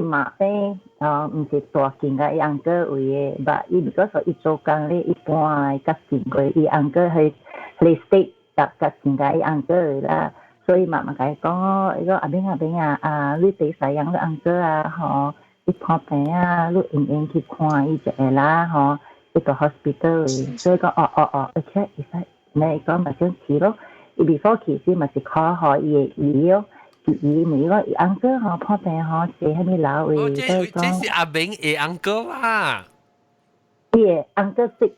媽咧，哦，毋是大近個伊 uncle 位嘅，but 伊如果說伊做工咧，伊搬來較近過，伊 uncle 去去 state 較較近個伊 uncle 啦，所以媽媽共伊講哦，伊講阿明阿明啊，啊，你第細樣你 uncle 啊，吼，伊破病啊，你用用去看伊一下啦，吼，去到 hospital 所以講哦哦哦，而且會使，你講咪想去咯。伊 before 去時嘛是 call 予伊的姨哦，伊姨問伊講伊 uncle 吼破病吼坐啥物樓位，這這是阿明的 uncle 啊。伊的 uncle 識。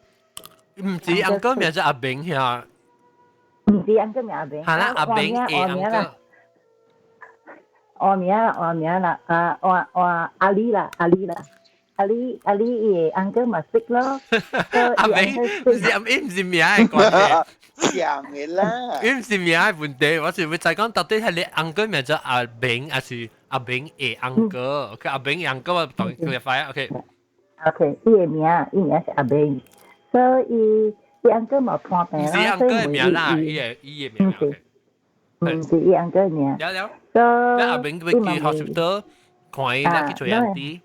毋是 uncle 名叫阿明遐。毋是 uncle 名阿明。係啦，阿明的 uncle。我名啦，我名啦，啊，我我阿麗啦，阿麗啦。阿麗阿麗伊的 uncle 嘛識咯。阿明毋是阿明，毋是名的關係。像的啦。伊毋是名的問題，我是會再講到底係你 uncle 名叫阿明，還是阿明的 uncle？OK，阿明的 uncle 我同 clarify ，OK。 OK，伊的名，伊名是阿明，所以伊 uncle 嘛破病啦。毋是 uncle 的名啦，伊的名。毋是，毋是伊 uncle 名。了了。了阿明會去 hospital 看伊，去揣 auntie。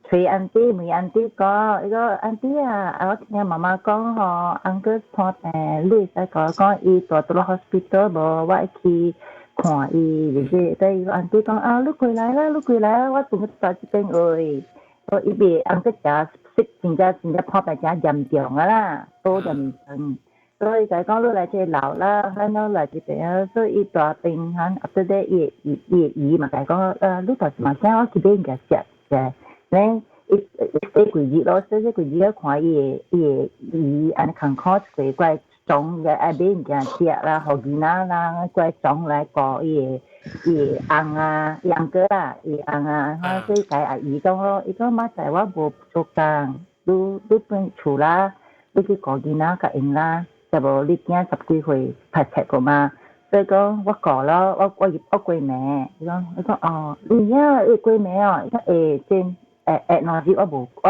揣 auntie 問 auntie 講，伊講 auntie 啊，我聽媽媽講吼，uncle 破病，你會使講講伊蹛佇 hospital 無？我會去看伊，就是對伊 auntie 講啊，你過來啦，你過來，我仲佇這邊位。我伊邊 uncle 誠識真正真正破病誠嚴重啊啦，多嚴重。所以就講你來這老啦，咱攏來這邊啊，所以伊大病漢，啊，對對，伊伊伊姨嘛，共伊講，你大是嘛請我去買物件食食。咧，伊伊洗幾日咯，洗洗幾日看伊的伊按呢艱苦一過過裝個愛買物件食啦，予囡仔啦，過裝來顧伊的翁啊，伊翁哥啦，伊翁啊，所以共阿姨講咯，伊講明仔載我無做工，你轉厝啦，你去顧囡仔較閒啦，就無你囝十幾歲讀冊過嘛，所以講我顧咯，我過暝，伊講哦，有影會過暝哦，伊講會真。誒誒，兩日我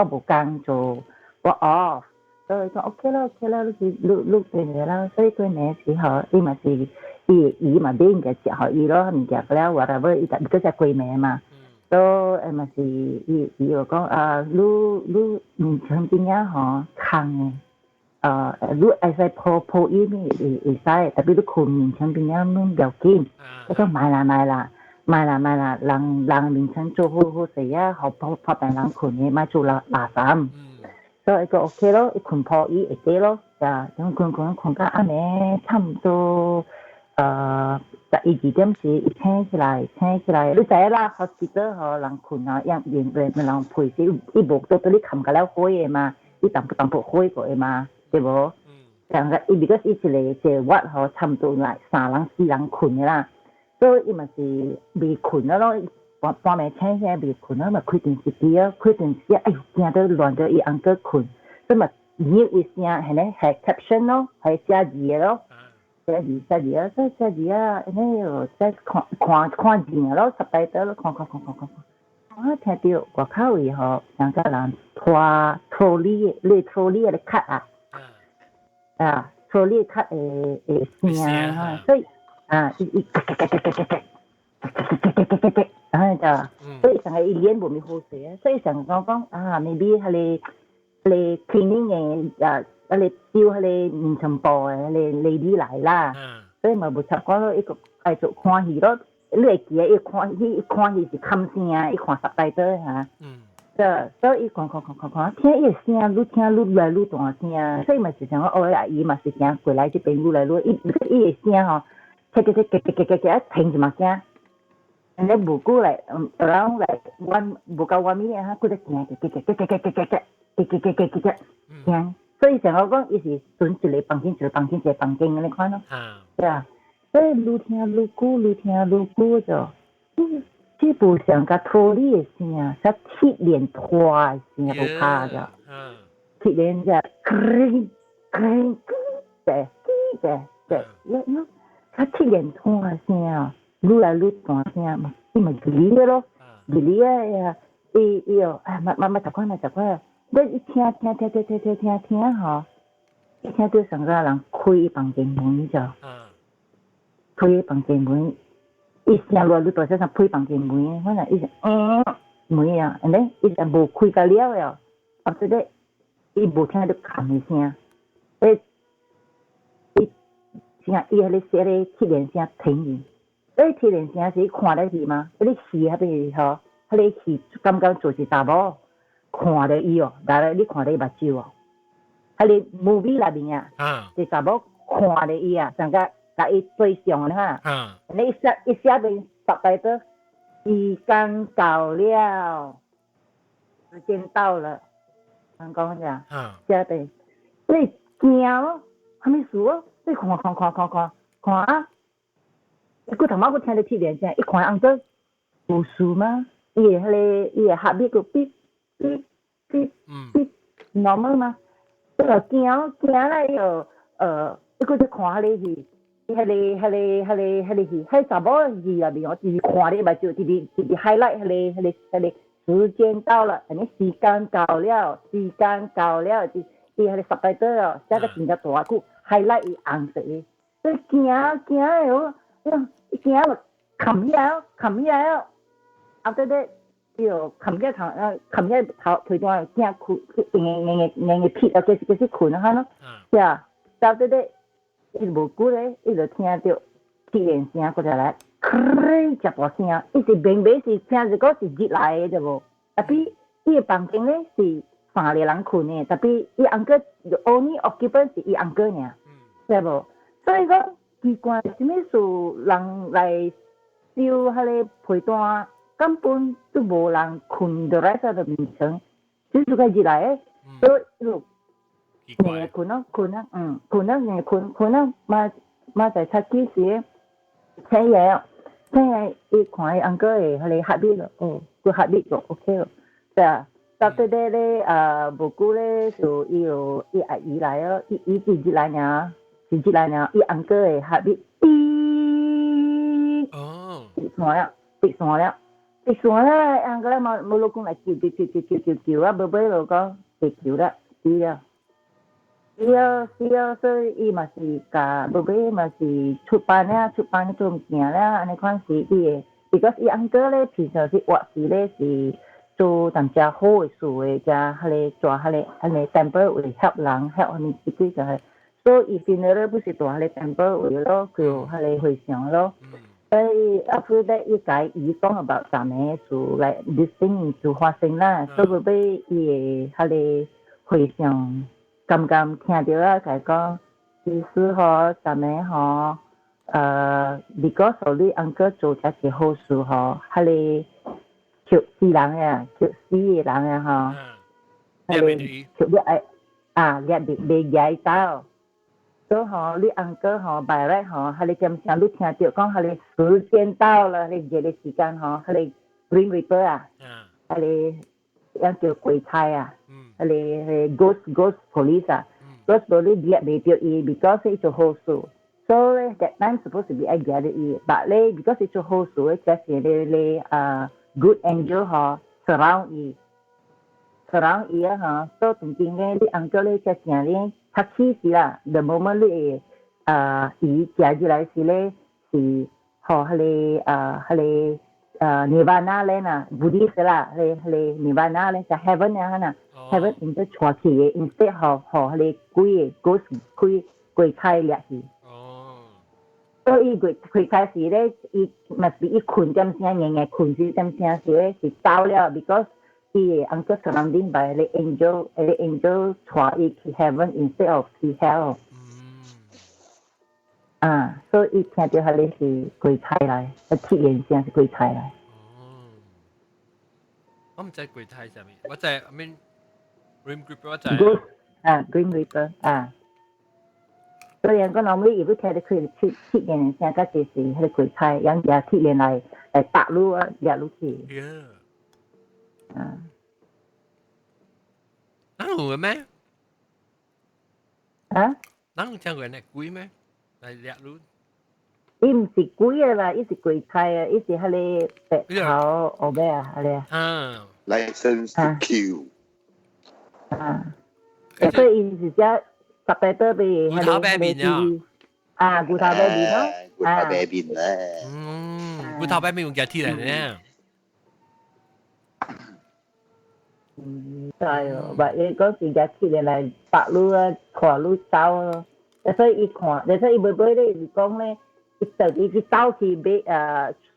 無工做，我 off，所以講 OK 啦 OK 啦，你去你你過暝啦，所以過暝時候，伊嘛是伊伊嘛買物件食予伊咯，物件了 whatever，伊就閣才過暝嘛，所以嘛是伊伊就講啊，你你眠床邊仔吼空的，你會使鋪鋪椅物會會使，特別你睏眠床邊仔攏不要緊，我講莫啦莫啦。莫啦莫啦，人人眠床做好好勢啊，予破破病人睏的，莫做垃垃圾。所以個 OK 咯，伊睏鋪椅會得咯，啊，咁睏睏睏到暗暝差唔多，11、12點時，伊醒起來，醒起來，你知影啦，hospital 吼人睏啊，用用用人陪死，伊無倒倒你冚甲了火的嘛，伊淡薄淡薄火過的嘛，對無？人個伊如果伊一個一個 ward 吼，差唔多來三人四人睏的啦。所以伊嘛是未睏啊咯，半半暝醒起來未睏啊，嘛開電視機啊，開電視啊，哎喲，驚到亂到伊翁閣睏，所以嘛入一聲，係咧係 caption 咯，係寫字的咯，寫字寫字啊，所以寫字啊，按呢又再看看看字咯，subtitle 咯，看看看看看看，我聽到外口位吼，兩個人拖 trolley，你 trolley 的卡啊，啊，trolley 卡的的聲哈，所以。啊，伊伊咯咯咯咯咯咯咯咯咯咯咯，然後就，所以上個伊臉無咪好勢啊，所以上講講啊，maybe 彼個彼個 cleaning 的啊，彼個丟彼個眠床布的彼個 lady 來啦，所以嘛無插講咯，伊個繼續看戲咯，你會記得伊看戲，伊看戲是冚聲，伊看 subtitle 嚇。所以伊看看看看看，聽伊的聲愈聽愈來愈大聲，所以嘛是想講，哦，阿姨嘛是行過來這邊愈來愈，伊伊的聲吼。聽聽聽聽聽聽聽，停一嘛聲，你無久來，around like one 無夠 one minute 哈，閣在行，行行行行行行行行行行行行，所以想我講，伊是賰一個房間一個房間一個房間按呢款咯。對啊，所以愈聽愈久，愈聽愈久就，這部像共拖你的聲，像鐵鏈拖的聲無拍就，鐵鏈就，鏗鏗對對對，喲。啊，鐵鏈拖的聲啊，愈來愈大聲嘛，伊嘛入去咯，入去啊呀，伊伊哦，哎，慢慢慢習慣，慢習慣，你一聽聽聽聽聽聽聽聽吼，伊聽到上個人開房間門就，開房間門，伊聲落你大聲聲開房間門，反正伊就門啊，and then 伊就無開甲了了，after that 伊無聽到冚的聲，欸，伊聲伊彼個寫咧鐵鏈聲停去，欸，鐵鏈聲是看咧戲嗎？彼個戲彼個吼，彼個戲感覺做是查某看著伊哦，來你看著伊目睭哦。彼個 movie 內面啊，是查某看著伊啊，上個共伊對上哈。你寫伊寫面 subtitle，時間到了，時間到了，人講啥？寫對，你驚咯，啥物事哦？你看看看看看看啊！伊頭仔閣聽著鐵鏈聲，伊看按怎無事嗎？伊的彼個伊的 heartbeat 閣嗶嗶嗶嗶 normal 嗎？伊就驚驚咧，伊就伊閣再看彼個戲，彼個戲，彼查某戲內面哦，直直看你目睭，直直直直 highlight 彼個時間到了，按呢時間到了，時間到了，伊伊彼個 subtitle 哦，寫得真正大久，highlight 伊紅色的，所以驚驚的哦，伊驚就冚起來哦，冚起來哦，after that 伊就冚起來頭，冚起來頭被單驚困，硬硬硬硬硬撇啊，繼續繼續睏啊，咯，是啊，after that 伊無久咧，伊就聽著鐵鏈聲閣再來，喀誠大聲，伊是明明是聽一個是入來的對無？tapi 伊的房間咧是三個人睏的，tapi 伊 uncle only occupant 是伊 uncle 爾，對無？所以講奇怪，啥物事人來燒彼個被單，根本都無人睏落來啥就眠床，只是個入來的，所以就硬睏咯，睏啊，睏啊，硬睏，睏啊，嘛嘛在出幾時，醒來，醒來伊看伊 uncle 的彼個 heartbeat 咯，哦，個 heartbeat 就 OK 咯，對啊，到底咧咧啊，無久咧就伊有伊阿姨來咯，伊伊是入來爾，是入來爾，伊 uncle 的 heartbeat 滴，跌線了，跌線了，跌線了，uncle 咧嘛無老公來救救救救救救救啊，無尾就講袂救了，死了。死了死了，所以伊嘛是共無尾嘛是出班了，出班做物件了，按呢款是伊的，because 伊 uncle 咧平常時活時咧是做淡薄好的事的，遮彼個做彼個按呢 temple 為 help 人 help 啥物一幾就係，所以伊 funeral 不是蹛彼個 temple 位咯，叫彼個和尚咯。所以 after that 伊共伊講 about 啥物事來 this thing 就發生啦，所以無尾伊的彼個和尚。剛剛聽著啊，共伊講，其實吼，啥物吼，because 你 uncle 做這個好事吼，彼個求死人啊，求死的人啊吼，彼個求你愛啊，掠袂袂掠走。所以吼，你 uncle 吼，by right 吼，彼個點聲你聽著講，彼個時間到了，彼個熱的時間吼，彼個 Grim Reaper 啊，彼個樣叫鬼差啊。彼個 ghost police 啊，ghost police 掠袂著伊，because 伊做好事，所以 that time supposed to be 愛掠著伊，but 咧 because 伊做好事，這是咧咧啊 good angel 吼 surround 伊，surround 伊啊吼，所以當今咧你 uncle 咧這正咧較起時啦，the moment 你會啊伊行入來時咧是予彼個啊彼個啊 Nirvana 咧呐，Buddhist 啦，彼個彼個 Nirvana 咧就 heaven 啊呐。heaven 應該帶去的，instead 予彼個鬼的 ghost 鬼鬼差掠去。所以鬼鬼差時咧，伊 must be 伊睏點聲，硬硬睏時點聲時咧是走了，because 伊的 uncle surrounding by 個 angel，個 angel 帶伊去 heaven instead of 去 hell。啊，所以伊聽著彼個是鬼差來，個鐵鏈聲是鬼差來。我毋知鬼差啥物，我知 I mean Grim Reaper 我知。 Ghost 啊，Grim Reaper 啊。所以講normally 伊要聽著佢鐵鐵鏈聲，甲就是彼個鬼差，用舉鐵鏈來來打你啊，掠你去。 啊。哪有的咩？啊？哪有聽過那鬼咩？來掠你？伊毋是鬼啊啦，伊是鬼差啊，伊是彼個白頭黑尾啊，彼個。啊。 License to kill。啊。所以伊是遮 subtitle 俾牛頭白面啊。啊，牛頭白面咯。牛頭白面咧。嗯，牛頭白面用幾天嚟呢？嗯，對哦，但伊講是只起來來白滷啊，看滷走咯。所以伊看，所以伊尾尾咧是講咧，伊就伊去走去買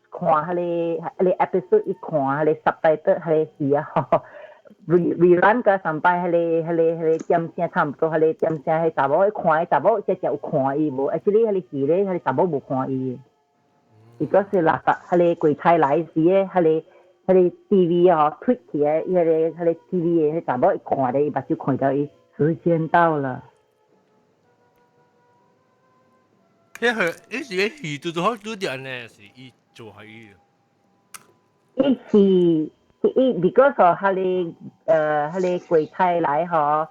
看彼個 episode，伊看彼個 subtitle 彼個戲啊，rerun 甲上擺彼個點聲差毋多，彼個點聲彼查某看，查某只只有看伊無？actually 彼個戲咧，彼個查某無看伊。伊講是垃圾，彼個鬼差來時咧，彼個 TV 吼推起來，伊彼個 TV 的彼查某一看咧，伊目睭看到伊時間到了。迄個伊是個戲拄拄好拄著呢，是伊做予伊。伊是伊，because 彼個彼個鬼差來吼，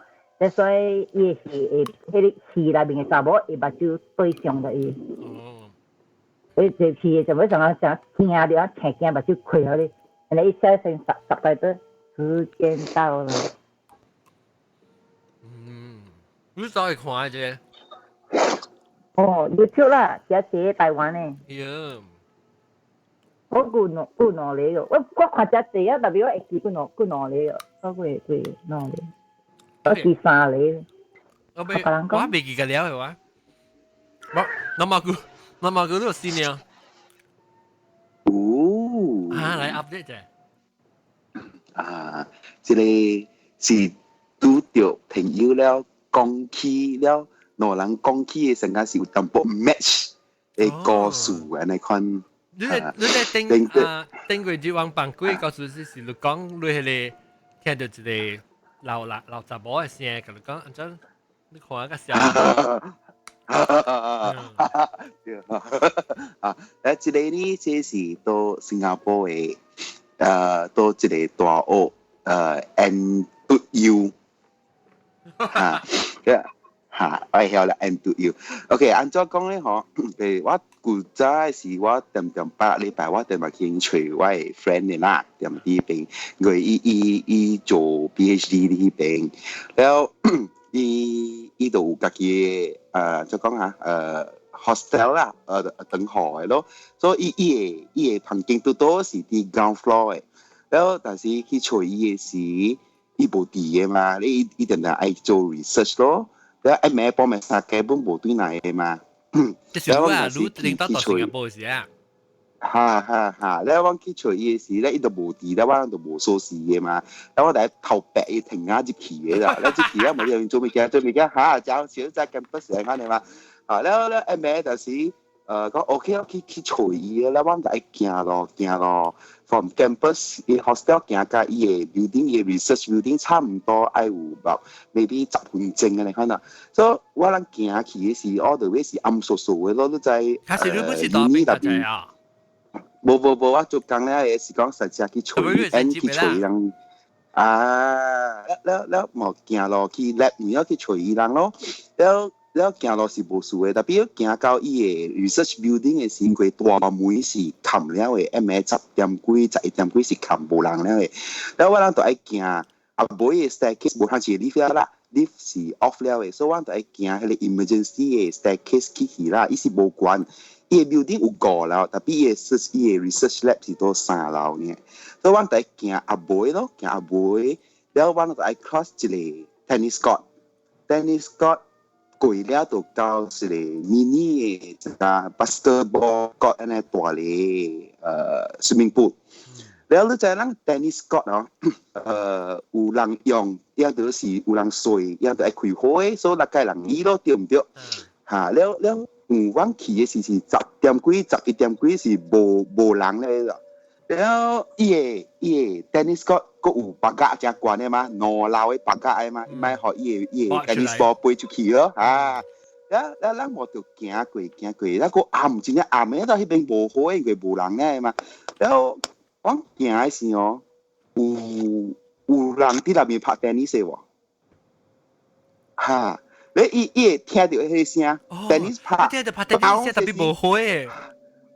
所以伊是會彼個戲內面的查某會目睭對上著伊。哦。伊這戲就欲像啊像驚著啊，聽驚目睭開予你。然後伊寫成十十塊多，時間到了。嗯，你走去看這個？哦，YouTube 啦，這這台灣的。喲。我舊兩舊兩個，我看這濟啊，特別我會記舊兩個，我幾幾兩個，我記三個。我未我未記得了的話，我那麼久那麼久都有新了。哦。啊，來 update 者。啊，這個是拄著朋友了，講起了，兩人講起的時間是有淡薄 match 的故事按呢款。你咧頂啊頂過日往放幾個故事是你講你彼個聽著一個老老老查某的聲，共你講按怎你看較像。對啊，這個呢，這是到新加坡的，到一個大學，NTU，哈，哈，我會曉啦，NTU。OK，按怎講咧？吼，我舊早是我定定八禮拜，我定嘛去揣我的 friend 的啦，踮佇彼邊，因為伊做 PhD 佇彼邊，了伊就有家己的怎講啊？hostel 啦，等候的咯，所以伊的房間拄拄是佇 ground floor 的，了但是去揣伊的時，伊無佇的嘛，你伊定定愛做 research 咯，了暗暝半暝三更本無轉來的嘛。這是我啊，你領導到新加坡時啊。哈哈哈！了我去揣伊的時咧，伊就無佇咧，我就無鎖匙的嘛。了我就頭白伊停啊入去的啦，了入去了無你做物件做物件，哈，就小在 campus 來看的嘛。啊，了了暗暝就是講 OK 我去揣伊，了我就愛行路行路，from campus 伊 hostel 行到伊的 building 伊的 research building 差毋多愛有about maybe 10分鐘按呢款啦。所以我人行去的時，all the way 是暗簌簌的咯，你知。開始你不是當兵的啊？無無無，我做工咧是講實際去揣，按去揣人。啊，了了無行路去 lab，然後去揣伊人咯。了了行路是無事的，特別行到伊的 research building 的時，因為大門是冚了的，暗暝10點幾、11點幾是冚無人了的。了我人就愛行，啊尾的 staircase 無通是 lift 啦，lift 是 off 了的，所以我就愛行彼個 emergency 的 staircase 去去啦，伊是無關。伊的 building 有五樓，特別伊的 research lab 是佇三樓呢。所以我就愛行阿尾咯，行阿尾，了我就愛 cross 一個 tennis court，tennis court 過了就到一個 mini 的一個 basketball court 按呢大个swimming pool。了你知咱 tennis court 哦，有人用，也就是有人睡，也就愛開火的，所以六個人去咯，對毋對？哈，了了。阮去的時是10點幾、11點幾是無人咧咯。了伊的 tennis court 閣有白鴿誠懸的嘛，兩樓的白鴿的嘛，伊莫予伊的 tennis ball 飛出去咯。啊，了了咱無就行過行過，了閣暗真正暗的，到彼邊無火，因為無人咧嘛。了阮行的時哦，有人佇內面拍 tennis 的喎，哈。你伊會聽著彼個聲，tennis 拍，聽著拍 tennis 聲特別無火的，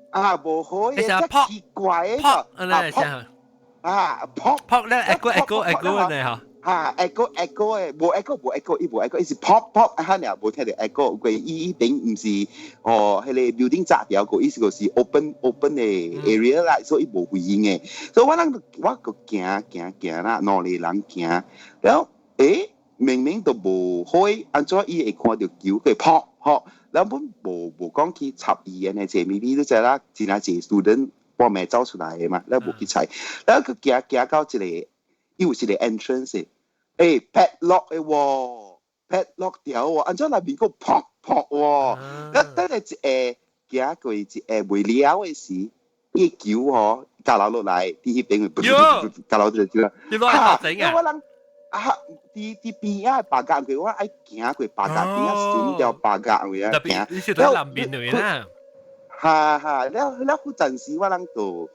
啊無火的，真奇怪的，撲，按呢聲，啊撲撲咧，一個一個一個呢嚇，嚇，echo echo 嘅，無 echo 無 echo，伊無 echo，伊是 pop pop 啊，爾無聽著 echo，過伊伊頂毋是哦，彼個 building 紮掉個，意思就是 open open 的 area 啦，所以無回應嘅。所以我人我個行行行啦，兩個人行，然後明明都無開，按怎伊會看著球佢 pop pop，然後本無講去插伊嘅呢，這咪咪都知啦，真係一個 student 半暝走出來的嘛，咱無去睬，然後佢行行到一個，伊有一個 entrance 的。padlock 的喎，padlock 掉喎，按怎內面閣噗噗喎，等下一下行過一下未了的時，伊球吼降落落來，佇彼邊會降落落來，你攞來整啊？我人啊，佇邊仔白鴿過，我愛行過白鴿邊仔，順條白鴿位啊行。你是佇南邊位啦？哈哈，了了，彼陣時我人就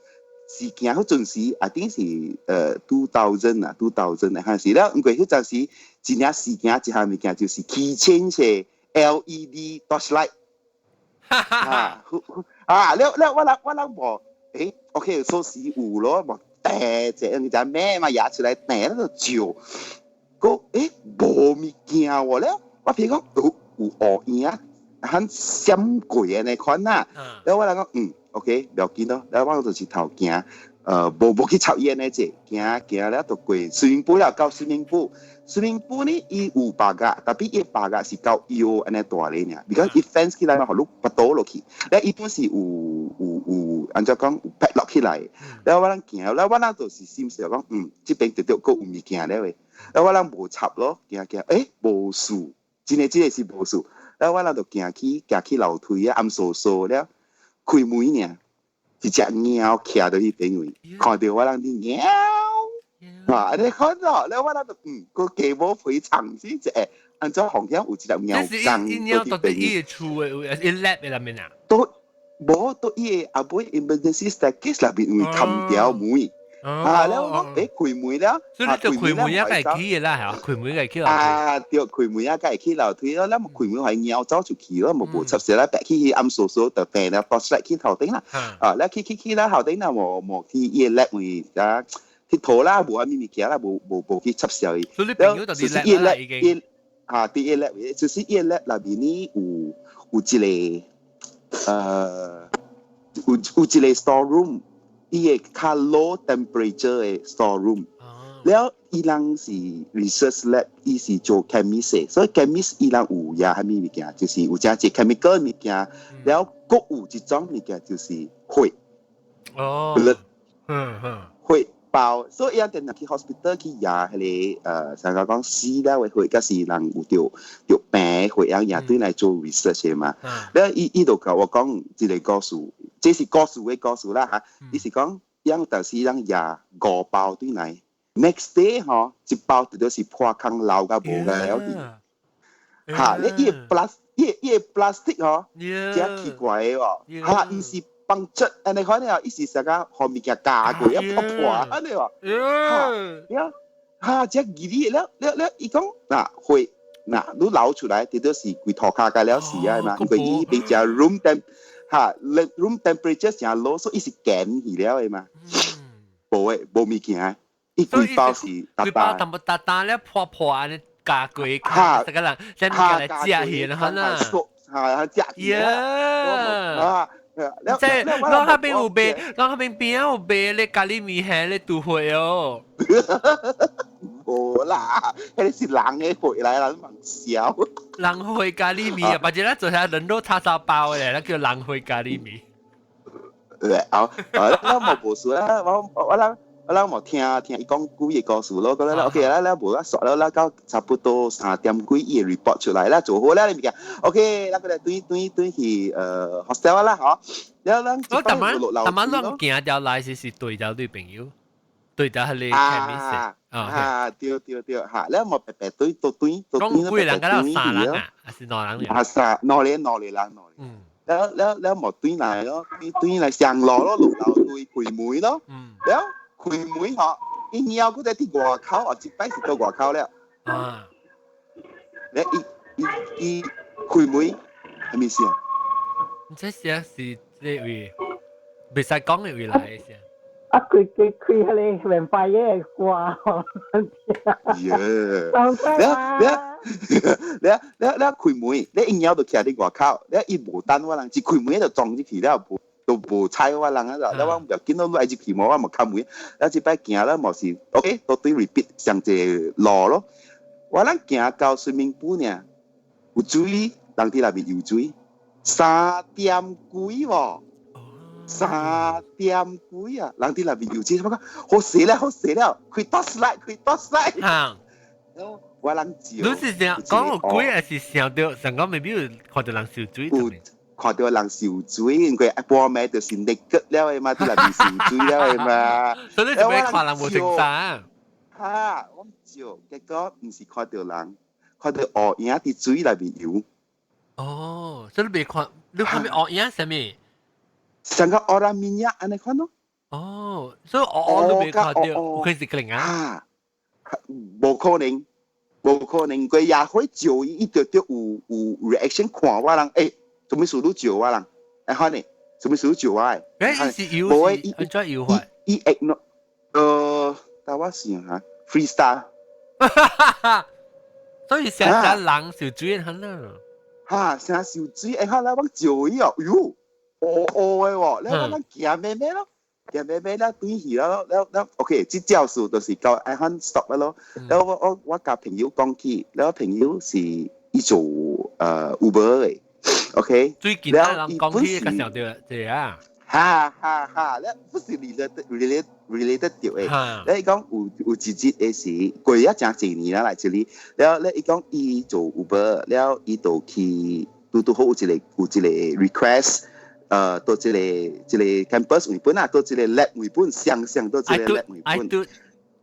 是行彼陣時，啊，頂是2000 啊，2000 的彼時了，因為彼陣時真正時行一項物件就是 keychain 是 LED torchlight。啊，啊，了了我人無，OK，鎖匙有咯，無掟者，你知咩嘛？拿出來掟那個照，個無物件喎了，我譬如講有烏影，很閃過的那款啦，了我人講OK，不要緊咯，了我就是頭行，無去插煙那隻，行行了就過 swimming pool 了，到 swimming pool，swimming pool 呢，伊有白鴿，tapi 伊白鴿是夠腰按呢大咧爾，because 伊 fence 起來嘛，予你跋倒落去，了伊本是有按怎講有 padlock 起來，了我人行，了我人就是心想講，這邊直直閣有物件了的，了我人無插咯，行行，無事，真的真的是無事，了我人就行去樓梯啊，暗嗖嗖了。開門爾，一隻貓徛佇彼邊位，看著我人佇喵，啊！你看到，了我人就個雞毛皮長先一個，按怎風險有一隻貓髒佇佇伊的厝的位，伊 lab 的內面啊？都無都伊的後尾 emergency staircase 內面位冚條門。啊！了我開門了，所以你就開門也會去的啦，嚇，開門會去樓梯。啊，對，開門也會去樓梯咯，咱開門予貓走出去咯，無插舌啦，白去暗嗖嗖就病了，torchlight 去頭頂啦。啊，咱去去去啦，頭頂啦，無去伊個 lab 位啊，佚佗啦，無啥物物件啦，無去插舌伊。所以你朋友就佇 lab 啦已經。啊，佇伊 lab，就是伊個 lab 內面呢有一個有一個 store room。伊個較 low temperature 的 store room，了伊人是 research lab，伊是做 chemist，所以 chemist 伊人有也啥物物件，就是有誠濟 chemical 物件，了閣有一種物件就是血，blood，血包，所以伊人定去 hospital 去驗彼個啥個講死了的血，抑是人有著著病的血，樣驗轉來做 research 的嘛。了伊就共我講一個故事。這是故事的故事啦嚇，伊是講，樣就是人驗五包轉來，next day 吼，一包就是破空流甲無個了佇。嚇，你伊個 plas 伊個 plastic 吼，真奇怪的喎，嚇，伊是幫質，按呢款啊，伊是啥個予物件加過，一破破按呢喎，嚇，嚇，這義理了了了，伊講嗱血嗱，你流出來，這都是規塗跤甲了死啊嘛，因為伊邊只 room temp 嚇，room temperature 誠 low，所以伊是乾去了的嘛。無的，無物件，伊規包是規包淡薄沓沓了破破按呢加過，嚇，這個人先物件來食去，然後呢？嚇，食去。啊！即係咱彼邊有賣，咱彼邊邊有賣咧咖喱麵還咧拄血哦。無啦，彼個是人的血來啦，你莫笑。人血咖喱麵啊，或者咱做啥人肉叉燒包咧，咱叫人血咖喱麵。對，啊，咱無無事啦，我人無聽聽伊講幾個故事咯，講咧 OK 啦，咱無啦煞了，咱到差不多3點幾伊個 report 出來啦，做好啦，你物件 OK，咱過來轉轉轉去hostel 啦，嗬。了咱我逐晚逐晚攏行條來是對條女朋友，對條彼個啊啊，對對對，嚇，了無白白對都對都對。講幾個人，敢有三人啊，還是兩人？啊，三兩個兩個人，兩個。了了了無轉來咯，轉來上路咯，落樓梯開門咯。了開門吼，伊貓閣在佇外口，哦，一擺是到外口了。啊！咧伊伊伊開門，啥物事啊？這聲是這位，袂使講的位來的聲。啊，開開開彼個免費嘅歌。耶！你你你你開門，你應邀就徛佇外口，你伊無等我人，一開門就撞入去了，無都無睬我人啊！了我唔見到你愛入去無，我無敲門。了這擺行了無是，OK，都對 repeat 上一個路咯。我人行到 swimming pool 呢，有水，人佇內面游水，三點幾喎。三點幾啊！人佇內面游水，我講好勢了，好勢了，開 torchlight，開 torchlight。嚇！我人照。你是想講有鬼，還是想到想講 maybe 有看到人受水？有看到人受水，因為半暝就是naked 了的嘛，佇內面受水了的嘛。所以你就欲看人無穿衫。哈！我照，結果毋是看到人，看到烏影佇水內面游。哦，所以你袂看，你看佇烏影啥物？像個烏拉面仔按呢款咯。哦，所以烏烏都袂看到，有可能是個人啊？無可能，無可能，佢也會照伊，伊就著有 reaction 看我人，欸，做咩事你照我人？欸，看呢，做咩事你照我的？欸，是游是按怎游法？伊 ignore，等我想下，freestyle。所以成成人受水很啦。哈，成受水，欸，哈，來我照伊哦，喲。烏烏的喎，你我咱行咩咩咯，行咩咩了，對去了，了了，OK，這招數就是到愛漢 stop 咯。了我我我佮朋友講起，了朋友是伊做Uber 的，OK。最近啊，人講起個想到這啊。哈哈哈！了不是 related 著的，你講有有一日的時，過咗誠濟年啦來這裡，了了伊講伊做 Uber，了伊就去拄拄好有一個有一個 request。到這個這個 campus 位本啊，到這個 lab 位本，雙雙到這個 lab 位本。 I do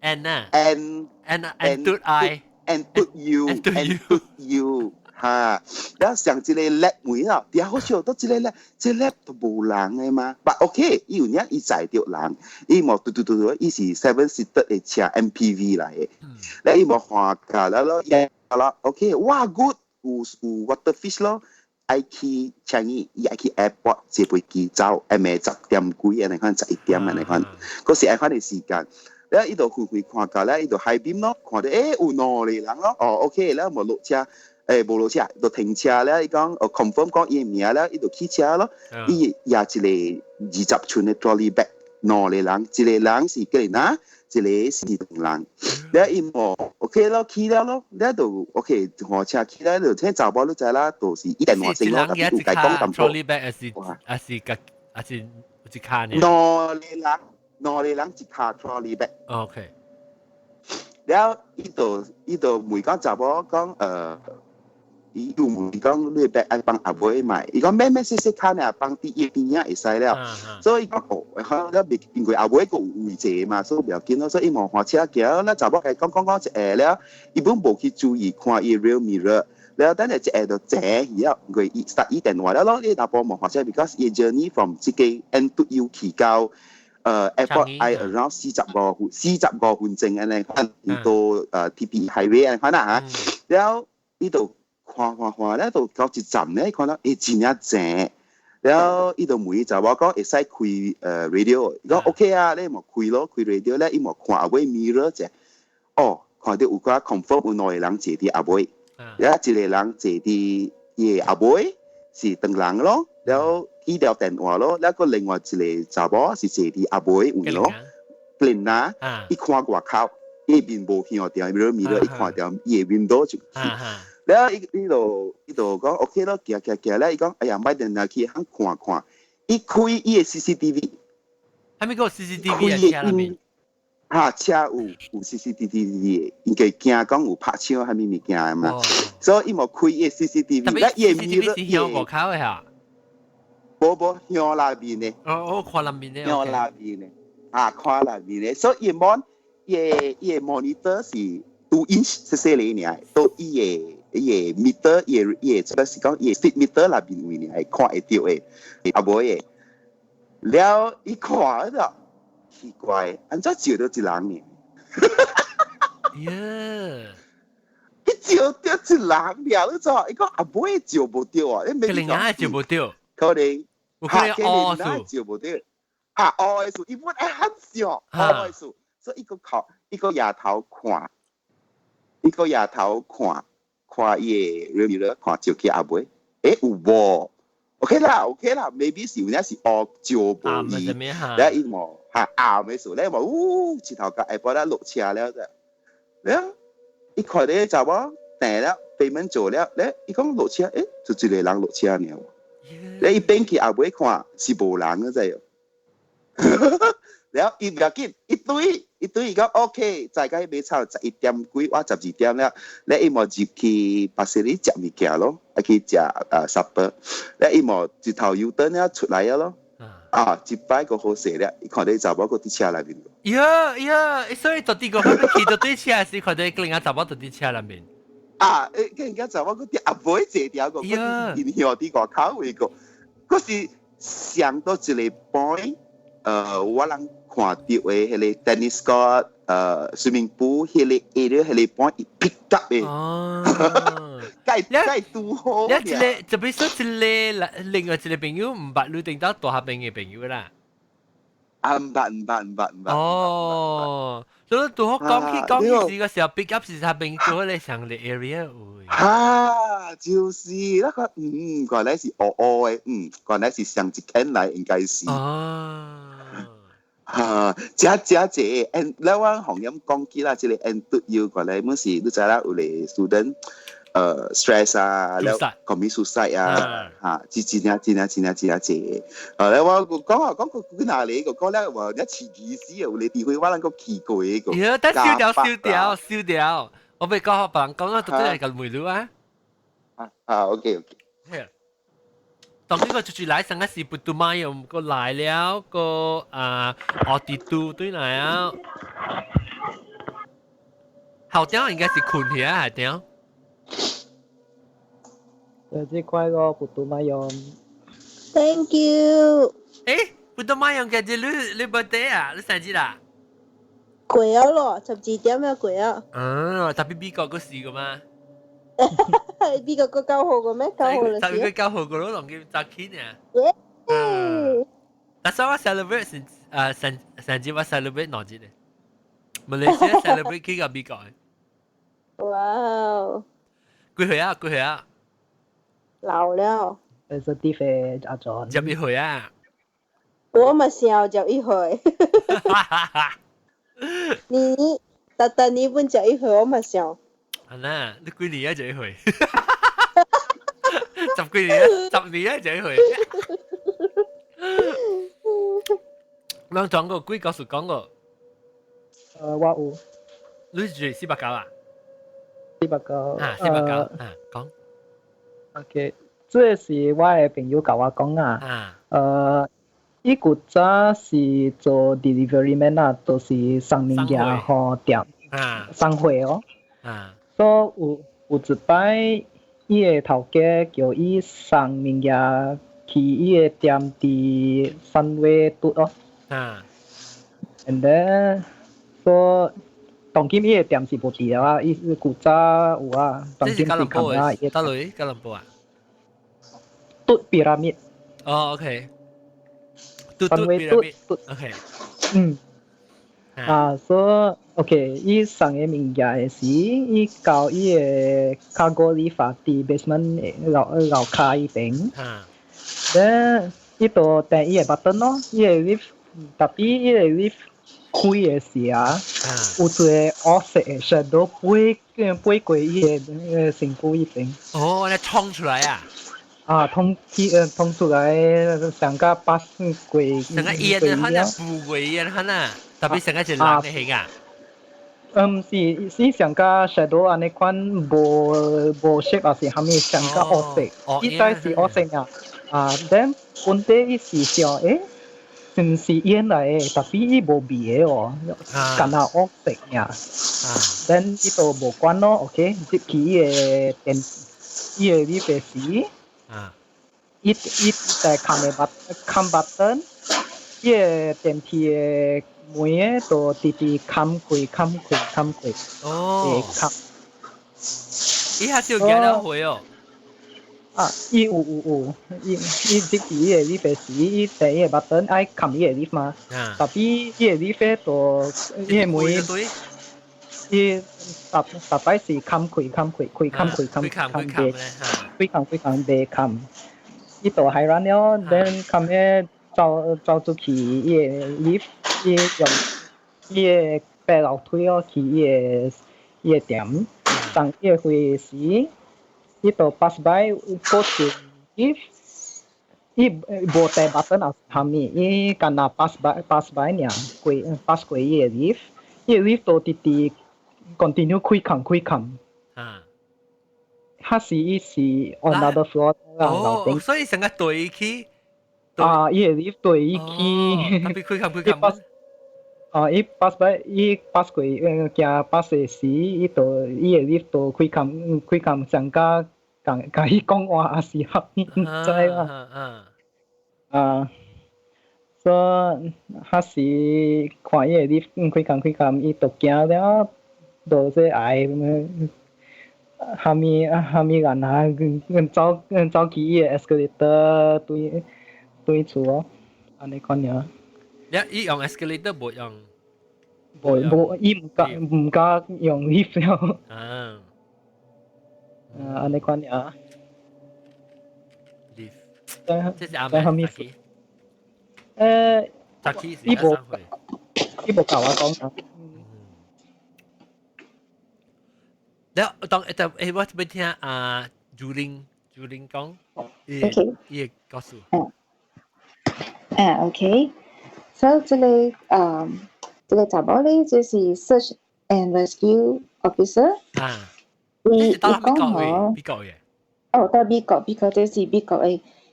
N 啊，N N N do I N do U N do U 哈，了上這個 lab 位啊，底下好笑，到這個 lab，這個 lab 都無人的嘛。But OK，伊有影伊載著人，伊無嘟嘟嘟嘟，伊是 seven seater 的車 MPV 來的，了伊無看甲了咯，啦，OK，哇 good，有有 water fish 咯。愛去樟宜，伊愛去 airport 坐飛機走，暗暝10點幾按呢款，11點按呢款，嗰時按款的時間，了伊就遠遠看到了，伊就 high beam 咯，看到欸有兩個人咯，哦 OK，了無落車，欸無落車，就停車了，伊講哦 confirm 講伊的名了，伊就起車咯，伊攑一個20寸的 trolley bag，兩個人，一個人是個人啊，一個是唐人，了伊無 OK 咯，去了咯，了就 OK，換車去了就聽查某你知啦，就是伊電話線咯，特別有共講淡薄。 trolley bag 還是還是個還是一跤呢？兩個人，兩個人一跤 trolley bag。 OK。了，伊就伊就問講查某講，伊有問講你 bag 愛放後尾嘛？伊講免免細細跤爾，放佇伊邊仔會使了。所以講哦，可了未因為後尾閣有位坐嘛，所以袂要緊咯。所以伊無換車行，咱查某共講講講一下了，伊本無去注意看伊 rear mirror，了等下一下就坐去了，因為伊 start 伊電話了咯，你查埔無換車，because 伊 journey from 這個 N to U 去到airport 愛 around 45分鐘按呢款，到TPE highway 按呢款啦嚇，了伊就看看看咧，就到一站咧，看到欸真正靜，了伊就問伊查某講會使開radio，伊講 OK 啊，你無開咯，開 radio 咧，伊無看後尾 mirror 者，哦，看到有個 confirm 有兩個人坐佇後尾，了一個人坐佇伊的後尾是唐人咯，了伊條電話咯，了閣另外一個查某是坐佇後尾位咯，囡仔，伊看外口，伊面無向著 mirror mirror，伊看著伊的 window 就去。了伊伊就伊就講 OK 咯，行行行了，伊講哎呀，莫定來去通看看，伊開伊的 CCTV，還沒個 CCTV 啊？車內面，哈，車有有 CCTV 的，應該驚講有拍搶啥物物件嘛，所以伊無開伊的 CCTV，了伊的 CCTV 是向外口的哈？無無向內面的。哦哦，看內面的。向內面的，啊，看內面的，所以伊 mon 伊的伊的 monitor 是 2 inch 細細个爾，都伊的。伊個 meter，伊個伊個，這個是講伊個 speed meter 內面位爾會看會著的，啊無的。了伊看了奇怪，按怎照著一人呢？耶！伊照著一人了，你知？伊講啊尾照無著啊，你可能眼照無著，可能有可能烏照無著。嚇烏的事，伊本愛喊笑，烏的事，所以伊個靠，伊個額頭看，伊個額頭看，看伊的 mirror 看照起阿妹，欸有無？OK 啦，OK 啦，maybe 是有影是烏照無伊，了伊無嚇暗的時候，咧無，嗚，一頭甲下晡咧落車了啫，了伊看咧查某訂了，payment 做了，咧伊講落車，欸，就一個人落車爾，咧伊變去後尾看是無人個啫。了伊毋要緊，伊對伊對伊講 OK，再甲伊買差11點幾，我12點了，咧伊無入去巴士里食物件咯，啊去食啊 supper，咧伊無一頭油燈了出來了咯，啊一擺個好勢了，伊看到查某閣佇車內面。呀呀，所以到底個去到對車時，看到另外查某佇車內面。啊，欸，更加查某閣佇後尾坐條個，閣佇佇外口位個，閣是上到一個 point。我人看到的彼个 tennis court，swimming pool，彼个 area，彼个 point 伊 pick up 的。哦。該該拄好。你一个，就比如說一个另外一个朋友毋捌你頂到大學邊的朋友啦。啊，毋捌毋捌毋捌毋捌。哦，所以拄好講起講起時個時候，pick up 是他邊拄好咧上個 area 有。哈，就是那個，原來是烏烏的，原來是上一間來應該是。哦。哈，這這這，and 了我紅音講起啦，這個 and 都要過來，本是你知啦，有個 student，stress 啊，了 commit suicide 啊，嚇，真真正真正真正真正濟。了我講啊講個幾哪裡個講了話，一似意思啊，有個地方我能夠去過個。呀，得燒掉燒掉燒掉，我未講別人講啦，都係個梅魯啊。啊啊，OK OK。當呢個出住來，上個是不都買有個來了個啊，奧迪都對來啊。後點應該是困起啊，係點？生日快樂，不都買用。 Thank you。誒，不都買用嘅這你 birthday 啊？你生日啦？過了咯，12點了過了。嗯，特別美國嗰時個嘛。美國個9號個咩？9號就特別9號個咯，當佢早起呢。耶！但是我 celebrate 是上上節我 celebrate 哪節呢？馬來西亞 celebrate 去個美國。哇！幾歲啊？幾歲啊？老了。是啲肥阿 John。11歲啊！我嘛想11歲。你，特特你本11歲，我嘛想。係啦，你幾年啊？11歲？十幾年啊？10年啊？11歲？兩講過幾個數講過？我有。你住489啊？489。啊，四百九啊，講。 OK，這個是我的朋友共我講啊。啊。伊古早是做 delivery man 啊，就是送物件予店。啊。送貨哦。啊。所以有一擺，伊的頭家叫伊送物件去伊的店佇 Sunway 拄哦。啊。 And then，所以當今伊的店是無佇啊，伊是古早有啊。當今是冚啊。佗落吉隆坡啊？嘟 pyramid。哦，OK。嘟嘟 pyramid。OK。嗯。啊，所以 OK，伊送的物件的時，伊到伊的 cargo lift 佇 basement 樓樓跤彼邊。啊。 then 伊就按伊的 button 咯，伊的 lift，特別伊的 lift 開的時啊，有一個黑色的 shadow 飛飛過伊的身軀彼邊。哦，你衝出來啊！啊，通起通出來，上個巴士過。上個煙可能富貴煙可能，特別上個一人的形啊。嗯，是是上個 shadow 按呢款無無 shape 還是啥物上個黑色，伊知是黑色啊。啊，then 本底伊是想，欸，是毋是煙來的？特別伊無味的哦，干焦黑色爾。then 伊就無管咯，OK，入去伊的電，伊的 lift 的時，伊伊在按的按 button，伊的電梯的門的就直直冚開、冚開、冚開。哦。冚。伊下就見到回哦。啊，伊有有有，伊伊入去伊個 lift 時，伊第一個 button 愛撳伊個 lift 嘛。Tapi 伊個 lift 就伊個門，伊逐逐擺是冚開冚開開冚開冚冚袂，開冚開冚袂冚。伊就係軟了，then 冚咧走走出去伊個 lift，伊用伊個爬樓梯哦去伊個伊個店，當伊個回時。伊就 pass by 過去 lift，伊無按 button 啊，蝦米，伊干那 pass by pass by 爾，過 pass 過伊個 lift，伊個 lift 就直直 continue 開冚開冚。彼時伊是 on another floor 啦，樓頂。所以成個對去。啊，伊個 lift 對伊去。特別開冚開冚。啊！伊 pass by，伊 pass 過，行 pass 的時，伊就伊個 lift 就開冚開冚，上加共共伊講話，還是合毋知啦。啊，所以彼時看伊個 lift 開冚開冚，伊就驚了，就說愛蝦米蝦米人啊，走走去伊個 escalator 對對厝哦，按呢款爾。你伊用 escalator 無用？無無，伊毋敢毋敢用 lift 了。啊，按呢款爾。 lift。這是阿咩？伊無伊無共我講啊。了當誒，我欲聽阿朱玲朱玲講，伊伊個故事。啊，OK。So 這個這個查某咧，就是 search and rescue officer。啊。伊伊講吼，美國嘅。哦，到美國，美國這是美國的。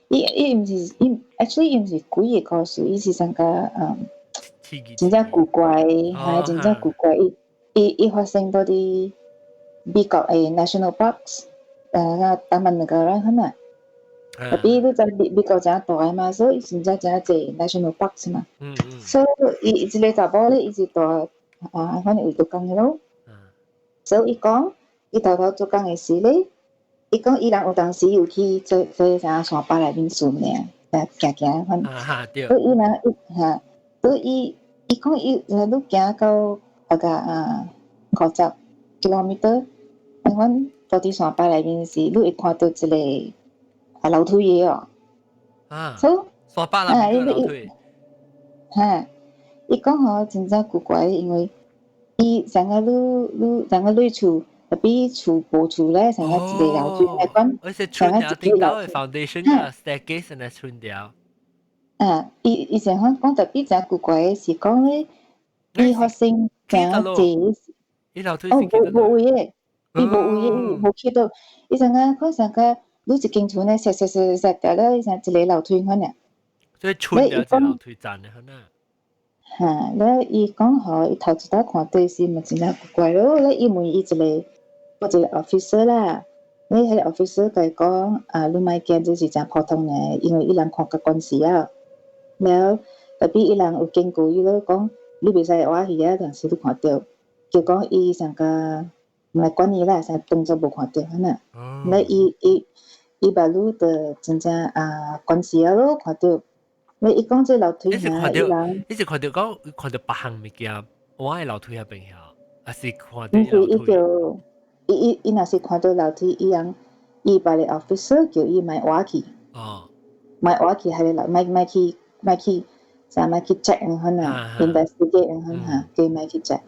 伊伊毋是伊，actually 伊毋是鬼个故事，伊是上個真正古怪，係真正古怪。伊伊伊發生到佇美國的 National Parks，那 Taman Negara 彼啊。Tapi 你知美美國誠大嘛，所以真正誠濟 National Parks 嘛。所以伊這個查某咧，伊是住啊，反正有做工的咯。所以伊講，伊頭頭做工的時咧，伊講伊人有當時有去做做啥山巴內面巡爾，行行反。所以伊人伊哈，所以伊伊講伊你行到大概啊50 kilometer，阮到佇山巴內面時，你會看到一個啊樓梯的哦。啊。所以山巴內面樓梯。哈，伊講吼真正古怪，因為伊上個你你上個你厝。Tapi 厝無厝咧，成個一個樓梯來講，而且成個一個樓梯 foundation 啊，staircase 來穿掉。啊，伊伊成講講 tapi 真古怪的是講咧，伊發生誠濟，伊樓梯哦，無無位的，伊無位的，伊無去到，伊成個看成個你一間厝咧，踅踅踅踅掉了，伊成一個樓梯款爾。所以穿掉一個樓梯站的，可能。哈，了伊講吼，伊頭一擺看到時嘛真正古怪咯，了伊問伊一個。我一個 officer 啦，你彼個 officer 共伊講啊，你莫驚，這是誠普通的，因為伊人看較慣勢啊。了，tapi 伊人有經過伊咯，講你袂使倚去啊，但是你看著，就講伊上較毋來管伊啦，啥當作無看著按呢。了伊伊伊把路就真正啊慣勢啊咯，看著。了伊講這樓梯啊，伊人你是看著講看著別項物件，我佇樓梯彼邊遐，還是看著毋是伊就。伊伊伊若是看到樓梯，伊人伊別個 officer 叫伊莫倚去，莫倚去彼個樓，莫莫去莫去，啥莫去 check 按啊，investigate 按哈，叫莫去 check。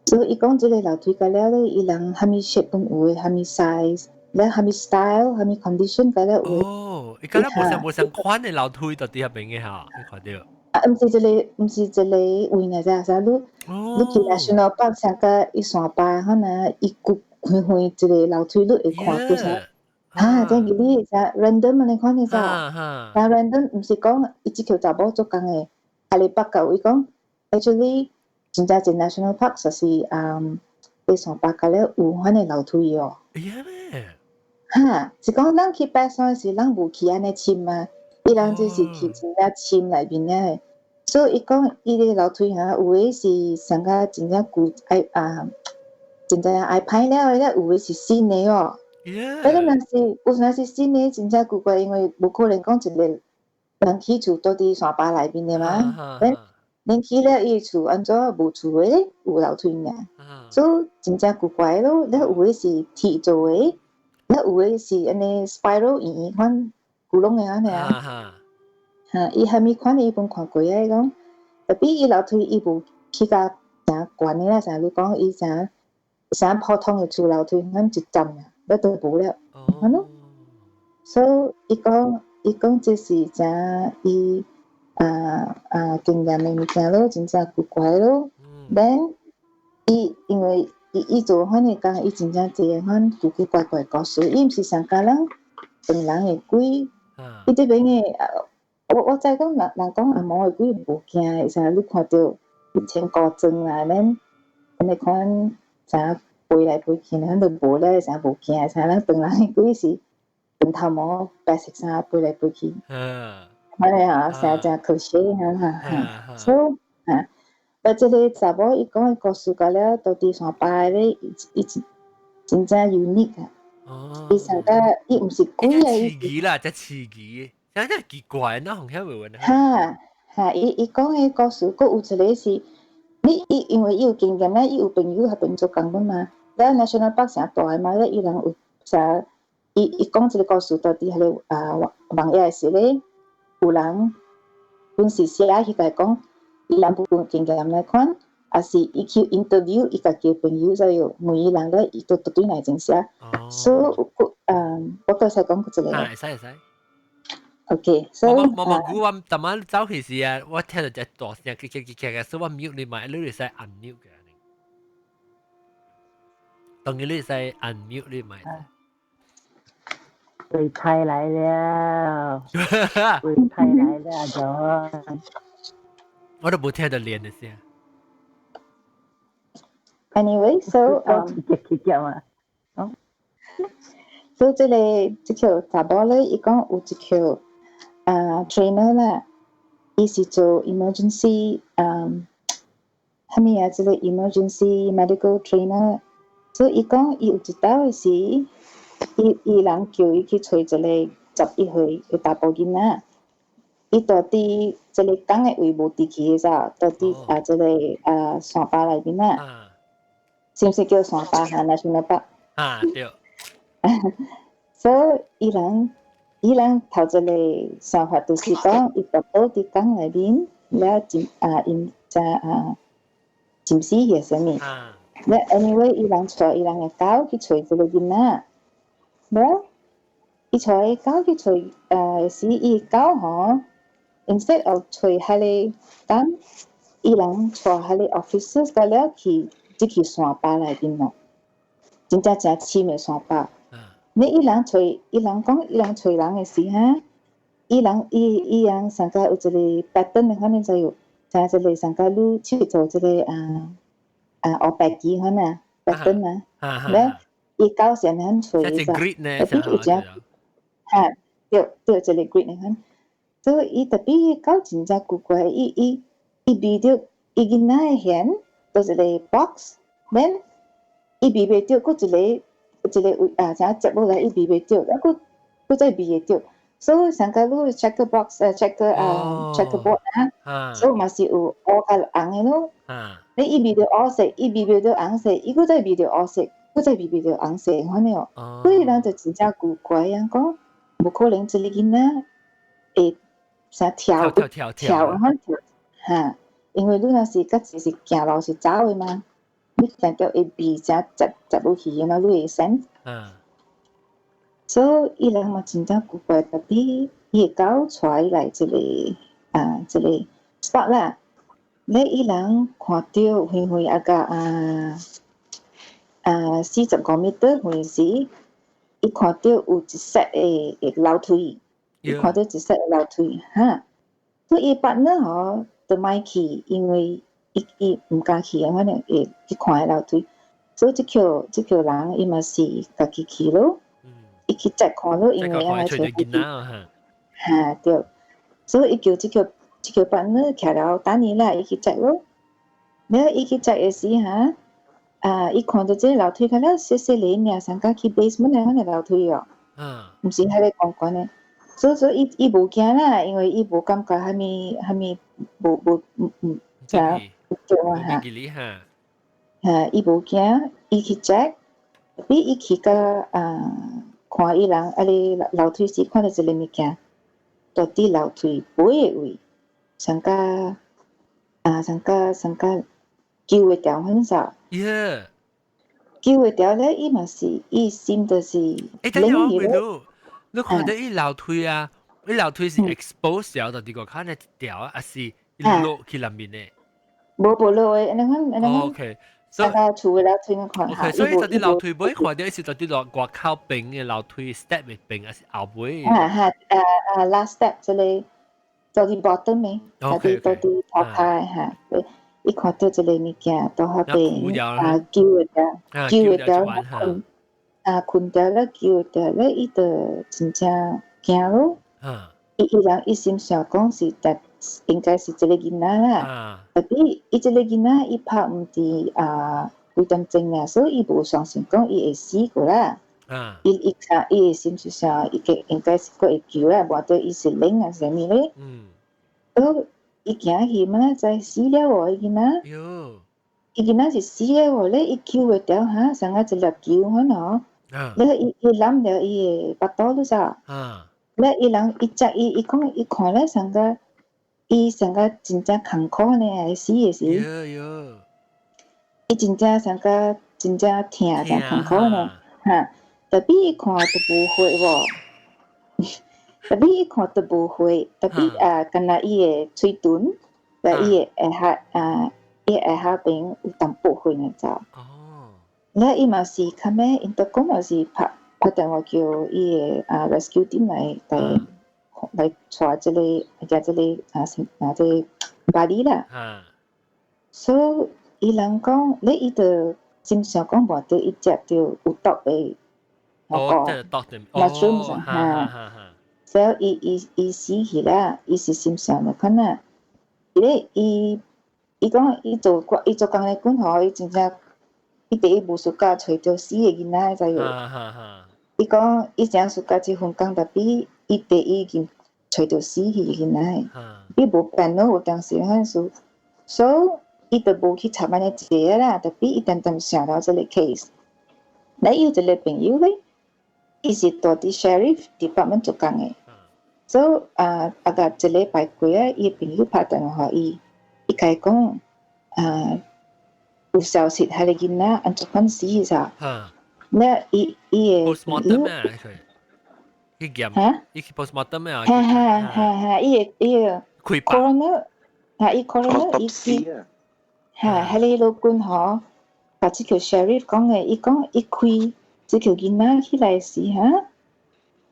所以伊講這個樓梯甲了咧，伊人蝦米 shape 攏有的，蝦米 size，了蝦米 style，蝦米 condition 甲了有。哦，伊敢若無相無相款的樓梯到佇彼邊的哈，你看著。啊，毋是這個，毋是這個位呢，咋啥？你你去 National Park 上個伊山巴，可能伊骨。遠遠一個樓梯，你會看到啥？啊，這個你啥 random 按呢款的啥？但 random 毋是講伊這條查某做工的，啊你北到伊講，actually 真正濟 national park 就是佇山巴甲了有款的樓梯哦。會咩？哈，是講咱去爬山時，咱無去按呢深啊，伊人就是去真正深內面的。所以伊講伊個樓梯哈，有的是上較真正舊愛啊。真正愛歹了的，有的是新的哦。但個若是有陣時新的真正古怪，因為無可能講一個人起厝倒佇山壩內面的嘛。連起了伊厝按怎無厝的咧？有樓梯爾，所以真正古怪咯。了有的是鐵做的，了有的是按呢 spiral 圓圓款古龍的按呢啊。哈，伊蝦米款伊攏看過啊？伊講，特別伊樓梯伊無起較誠懸的啦，像你講伊誠誠普通的厝樓梯，阮一層爾，了都無了，按呢。所以伊講，伊講這是誠伊啊啊經驗的物件咯，真正古怪咯。Then 伊因為伊伊做款的工，伊真正濟款古古怪怪故事，伊毋是上教人唐人的鬼，伊這邊的。我我知講人人講紅毛的鬼無驚的，啥你看著以前古裝啊，咱按呢款啥飛來飛去，咱都無咧，啥無驚，啥咱唐人的鬼是長頭毛白色衫飛來飛去。按呢啊，啥誠可惜哈哈。所以啊，啊，這個查某伊講的故事到了，到佇山壩咧，伊伊真正 unique 啊。伊上個伊毋是鬼啊，伊刺激啦，真刺激。真真奇怪，那紅曉會問？哈哈，伊伊講的故事，閣有一個是，你伊因為伊有經驗咧，伊有朋友彼邊做工的嘛，了 National Park 誠大的嘛，了伊人有啥？伊伊講這個故事到佇彼個啊網頁時咧，有人本是寫去共伊講，伊人無經驗來看，抑是伊去 interview 伊家己朋友就有問伊人咧，伊都對內種寫，所以有嗯，我剛才講過一個。會使會使。 OK，所以我我我估我逐晚走去時啊，我聽到隻大聲，嘰嘰嘰嘰嘅，所以我 mute 你嘛，你會使 unmute 嘅。當然你會使 unmute 你嘛。鬼差來了，鬼差來了，阿 John。我都冇聽到連的聲。 Anyway, so 嘛。所以這個這個查某咧，伊講有一個啊 trainer 啦，伊是做 emergency 嗯，啥物啊？這個 emergency medical trainer，所以伊講伊有一擺的時，伊伊人叫伊去揣一個11歲的查埔囡仔，伊蹛佇這個港的位無佇去的咋，蹛佇啊這個啊山壩內面啊，是毋是叫山壩哈？National Park？啊對。所以伊人伊人頭一個想法就是講，伊蹛倒佇港內面，了浸啊𪜶才啊浸死去啥物？了 anyway，伊人帶伊人的狗去揣這個囡仔，了伊帶狗去揣呃時，伊狗吼，instead of 揣彼個港，伊人帶彼個 officers 到了去入去山壩內面咯，真正誠深的山壩。你伊人揣伊人講，伊人揣人的時哈，伊人伊伊人上個有一個 pattern 的，反正就有，像一個上個你去做這個啊啊黑白棋款啊 pattern 啊，了伊狗先肯揣者，特別有隻哈，對對，一個 grid 的款，所以伊特別伊狗真正古怪，伊伊伊味著伊囡仔的弦，都一個 box，then 伊味袂著，閣一個。一個位啊，啥接落來伊味袂著，啊，閣閣再味會著，所以上個你 checker box 啊，checker 啊，checkerboard 啊，所以嘛是有烏佮紅的咯。你伊味著烏色，伊味袂著紅色，伊閣再味著烏色，閣再味袂著紅色，款的哦。所以人就真正古怪啊，講無可能這個囡仔會啥跳跳跳款跳，哈，因為你若是較濟是行路是走的嘛。你感覺會味誠接接入去，然後你會 sense。所以伊人嘛真正古怪，特別伊的狗帶伊來這個啊這個 spot 啦。咧伊人看著遠遠啊個啊啊45 meter 遠時，伊看著有一 set 的的樓梯，伊看著一 set 的樓梯，哈。所以伊 partner 吼就莫去，因為伊伊毋敢去啊，反正會去看彼樓梯。所以這個這個人伊嘛是家己去咯，伊去再看咯，因為愛揣哈對，所以伊叫這個這個 partner 徛了等伊啦，伊去載咯。了伊去載的時哈，啊，伊看到這個樓梯個了，細細個爾，上甲去 basement 的彼個樓梯哦，毋是彼個懸懸的，所以伊伊無驚啦，因為伊無感覺啥物啥物無無毋毋，啥對啊哈，哈，伊無驚，伊去 check，比伊去到啊看伊人啊咧樓梯時看到一個物件，到底樓梯尾的位，上甲啊上甲上甲救會著很少。救會著咧，伊嘛是伊心就是。欸，等下我問你，你看到伊樓梯啊？伊樓梯是 expose 了，到底個看咧一條啊，還是落去內面的？無無落的，按呢款按呢款。 OK，大家厝的樓梯你看下。所以到底樓梯尾看到是到底落外口邊的樓梯 step 的邊，還是後尾？啊哈，啊啊 last step 這個到底 bottom 的，到底到底頭殼哈。伊看到這個物件，到遐邊啊救會著，救會著，睏啊睏著了，救會著了，伊就真正驚咯。伊伊人伊心想講是，但應該是這個囡仔啦。Tapi 伊這個囡仔伊拍毋佇啊幾點鐘啊，所以伊無相信講伊會死過啦。伊伊看伊的心就想，伊個應該是閣會救啦，無對伊是冷啊啥物咧。哦，伊行去嘛，知死了哦，伊囡仔。伊囡仔是死了哦，咧伊救會著哈，像啊一粒球款哦。咧伊伊攬著伊的腹肚了啥？咧伊人伊食伊伊講伊看咧上個，伊上個真正艱苦呢，死的時。伊真正上個真正疼，真艱苦呢，哈。Tapi 伊看都無血無，tapi 伊看都無血，tapi 啊，敢若伊的喙唇，在伊的下下啊，伊下下邊有淡薄血呢，走。咧伊嘛是較尾，𪜶都講嘛是拍拍電話叫伊的啊 rescue team 來來來帶這個夾這個啊啊這個 body 啦。所以伊人講，咧伊就真想講無對，伊食著有毒的。哦，即係毒的， mushroom 哈，所以伊伊伊死去啦，伊是心想的可能，伊咧伊伊講伊做伊做工的久吼，伊真正伊第一無 suka 揣著死的囡仔，知無？伊講伊誠 suka 這份工，tapi 伊第一已經揣著死去的囡仔，伊無變咯，有當時彼事，所以伊就無去插按呢一個啦，tapi 伊定定想到這個 case。咧有一個朋友咧，伊是住佇 sheriff department 做工的，所以啊啊個一禮拜過啊，伊朋友拍電話予伊，伊共伊講啊有消息，彼個囡仔按怎款死啥？咧伊伊的朋友去驗哈？伊去 postmortem 咩啊？哈哈哈哈！伊的伊的 coroner，哈伊 coroner 伊去，哈，彼個老君吼，把這個 sheriff 講的，伊講伊開這個囡仔起來時哈，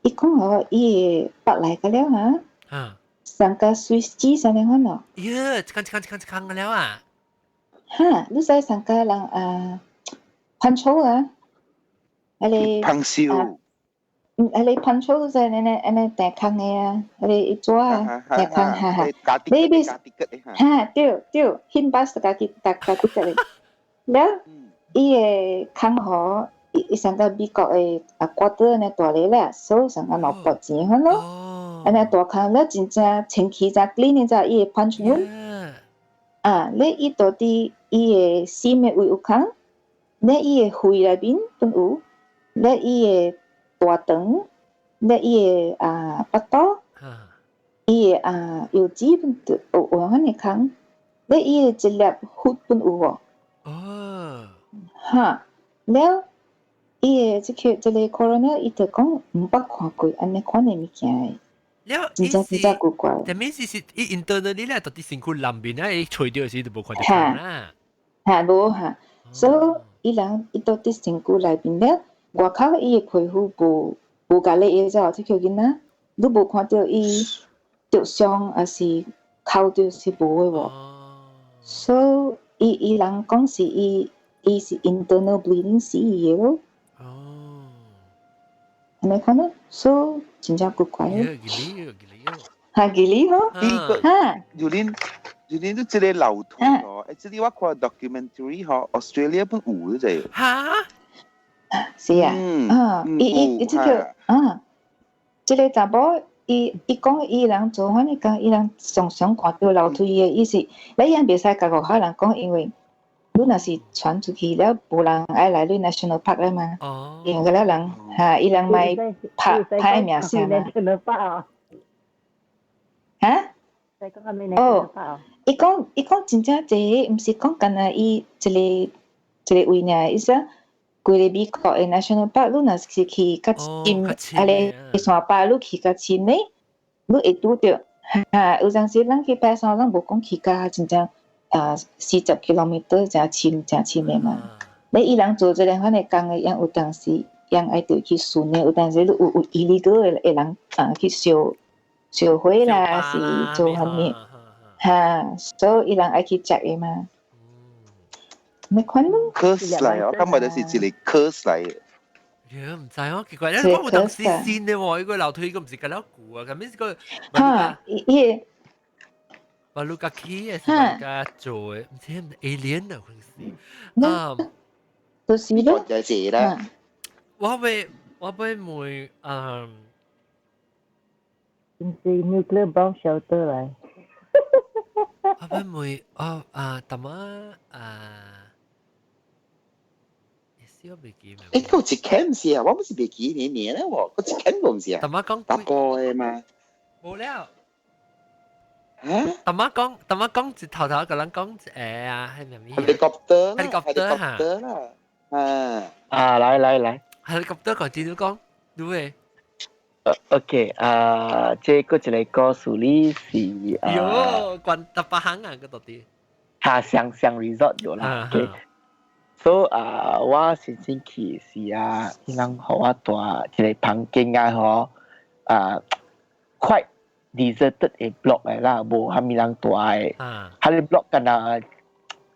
伊講吼伊的腹內個了哈，像個 Swiss cheese 按呢款咯。耶，一間一間一間一間個了啊！哈，你知上個人啊，噴草啊，彼個噴燒。嗯，彼個噴草就係按呢按呢大空的啊，彼個一紙啊，大空哈哈。你別哈對對，興巴是家己家家己個。了，伊個空吼，伊伊上個美國的啊國刀按呢大个啦，所以上個嘛薄錢款咯。按呢大空了真正清氣真 clean 的，伊會噴出。啊，咧伊到底伊的心的位有空，咧伊的肺內面都有，咧伊的大腸，咧伊的啊腹肚，伊的啊腰子本都有有按呢空，咧伊的一粒血本有哦。哦。哈，了，伊的這個這個 coroner 伊就講毋捌看過按呢款的物件的。了，真正真正古怪。但咩是是伊 internally 咧，到底身軀內面啊，伊揣著時就無看著啦。哈，無哈，所以伊人伊到底身軀內面了，外口伊的皮膚無無共你伊走，這個囡仔，你無看著伊著傷，抑是哭著是無的無。所以伊伊人講是伊伊是 internal bleeding 死伊的咯。哦。按呢款咯，所以真正古怪。哈，吉利吼，哈。就連就連你這個樓梯哦， ，actually 我看 documentary 嗬，Australia 本有嘅啫。嚇？是啊，啊，伊伊伊這個啊，這個查某伊伊講伊人做，反正講伊人常常看到樓梯的意思，你人袂使共學校人講，因為你若是傳出去了，無人愛來你 national park 了嘛。哦。因為了人嚇，伊人咪拍拍名聲嘛。 national park 啊？嚇？哦，伊講伊講真正濟，毋是講干焦伊一个一个位爾，伊說規個美國的 national park，你若是去較深，啊咧山坡，你去較深咧，你會拄著哈。有陣時咱去爬山，咱無講去甲真正啊40 kilometer 誠深誠深的嘛。你伊人做這个款的工的，樣有當時樣愛著去巡的，有當時你有有 illegal 的的人啊去燒燒火啦，是做啥物？哈，所以伊人愛去食的嘛。你看咯。 curse 嚟，我感覺就是一個 curse 嚟。呀，毋知哦，奇怪，你講有當時新的喎，呢個樓梯個毋是較了舊啊，咁面是個。哈，伊個。巴魯加起的是家做的，毋知 alien 啊，可能是。啊，就是咯。就是啦。我欲問，嗯。是 nuclear bomb shelter 嚟。我欲問，哦啊，淡仔啊。我袂記。誒，嗰一間是啊，我不是袂記年年咧喎，嗰一間唔是啊。淡仔講。達波的嘛。無了。嚇？淡仔講，淡仔講，一頭頭共人講一個啊，係咩物？helicopter。 helicopter 嚇。啦。啊。啊，來來來。 helicopter 講點講？你會？ OK，啊，這個一個故事呢是啊。喲，關特別行啊，個到底。嚇，上上 resort 咗啦。OK。So 啊，我先先去是啊，伊人予我蹛一個房間啊，嗬，啊，quite deserted 的 block 來啦，無啥物人蹛的。啊。彼個 block 敢若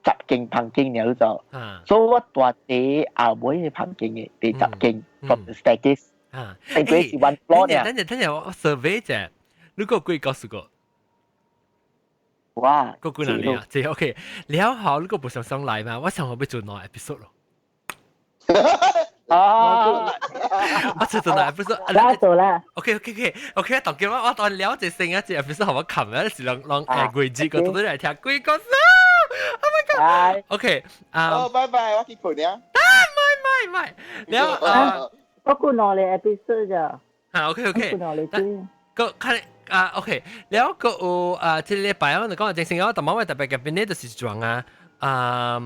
10間房間爾就。所以我蹛第後尾的房間的第10間 from the staircase。啊。因為是 one floor 爾。等陣等陣，我 survey 者，你個幾個數個？哇！個幾難啊？這 OK，了後你個無想上來嘛？我想我欲做兩 episode 咯。啊！我做做兩 episode。啦做啦。 OK OK OK OK，當今我我當了一成一隻 episode，予我冚啊，是攏攏誒月節個都來聽鬼故事。Oh my god！OK 啊。哦，拜拜，我去睏了。啊，唔係唔係唔係，了啊。我顧兩個 episode 咋。啊，OK OK。個看啊，OK，了個有啊，這禮拜我就講正先，我淡仔我特別嘅邊呢就是裝啊，啊，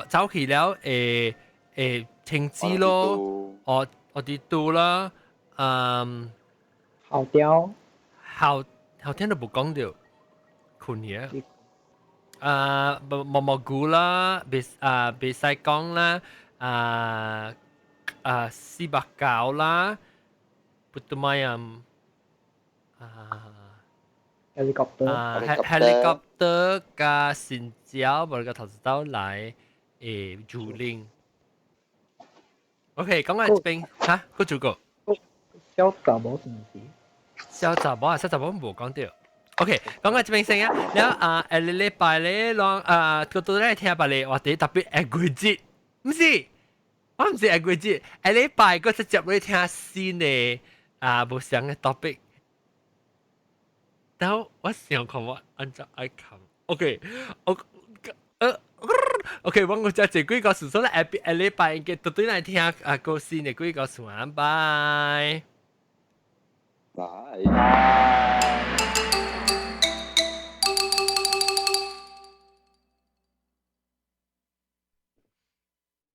走去了誒誒停止咯，哦，我啲度啦，嗯，後雕，後後天都無講到，困嘢，啊，毛毛菇啦，袂啊袂使講啦，啊啊四百九啦，putu mayam。啊，helicopter 啊，helicopter 加新椒，無個頭子到來誒竹林。OK，講下這邊嚇，個主角。小查某是毋是？小查某啊，小查某無講到。OK，講下這邊先啊。了啊，下禮拜咧，攏啊，個都來聽別個話題特別下季節，毋是，我毋是下季節，下禮拜個直接來聽新的啊，無相的 topic。然後我想看我按照愛看，OK，我OK，我我再這幾個事，所以下下禮拜應該絕對來聽啊個新的幾個事啊，拜。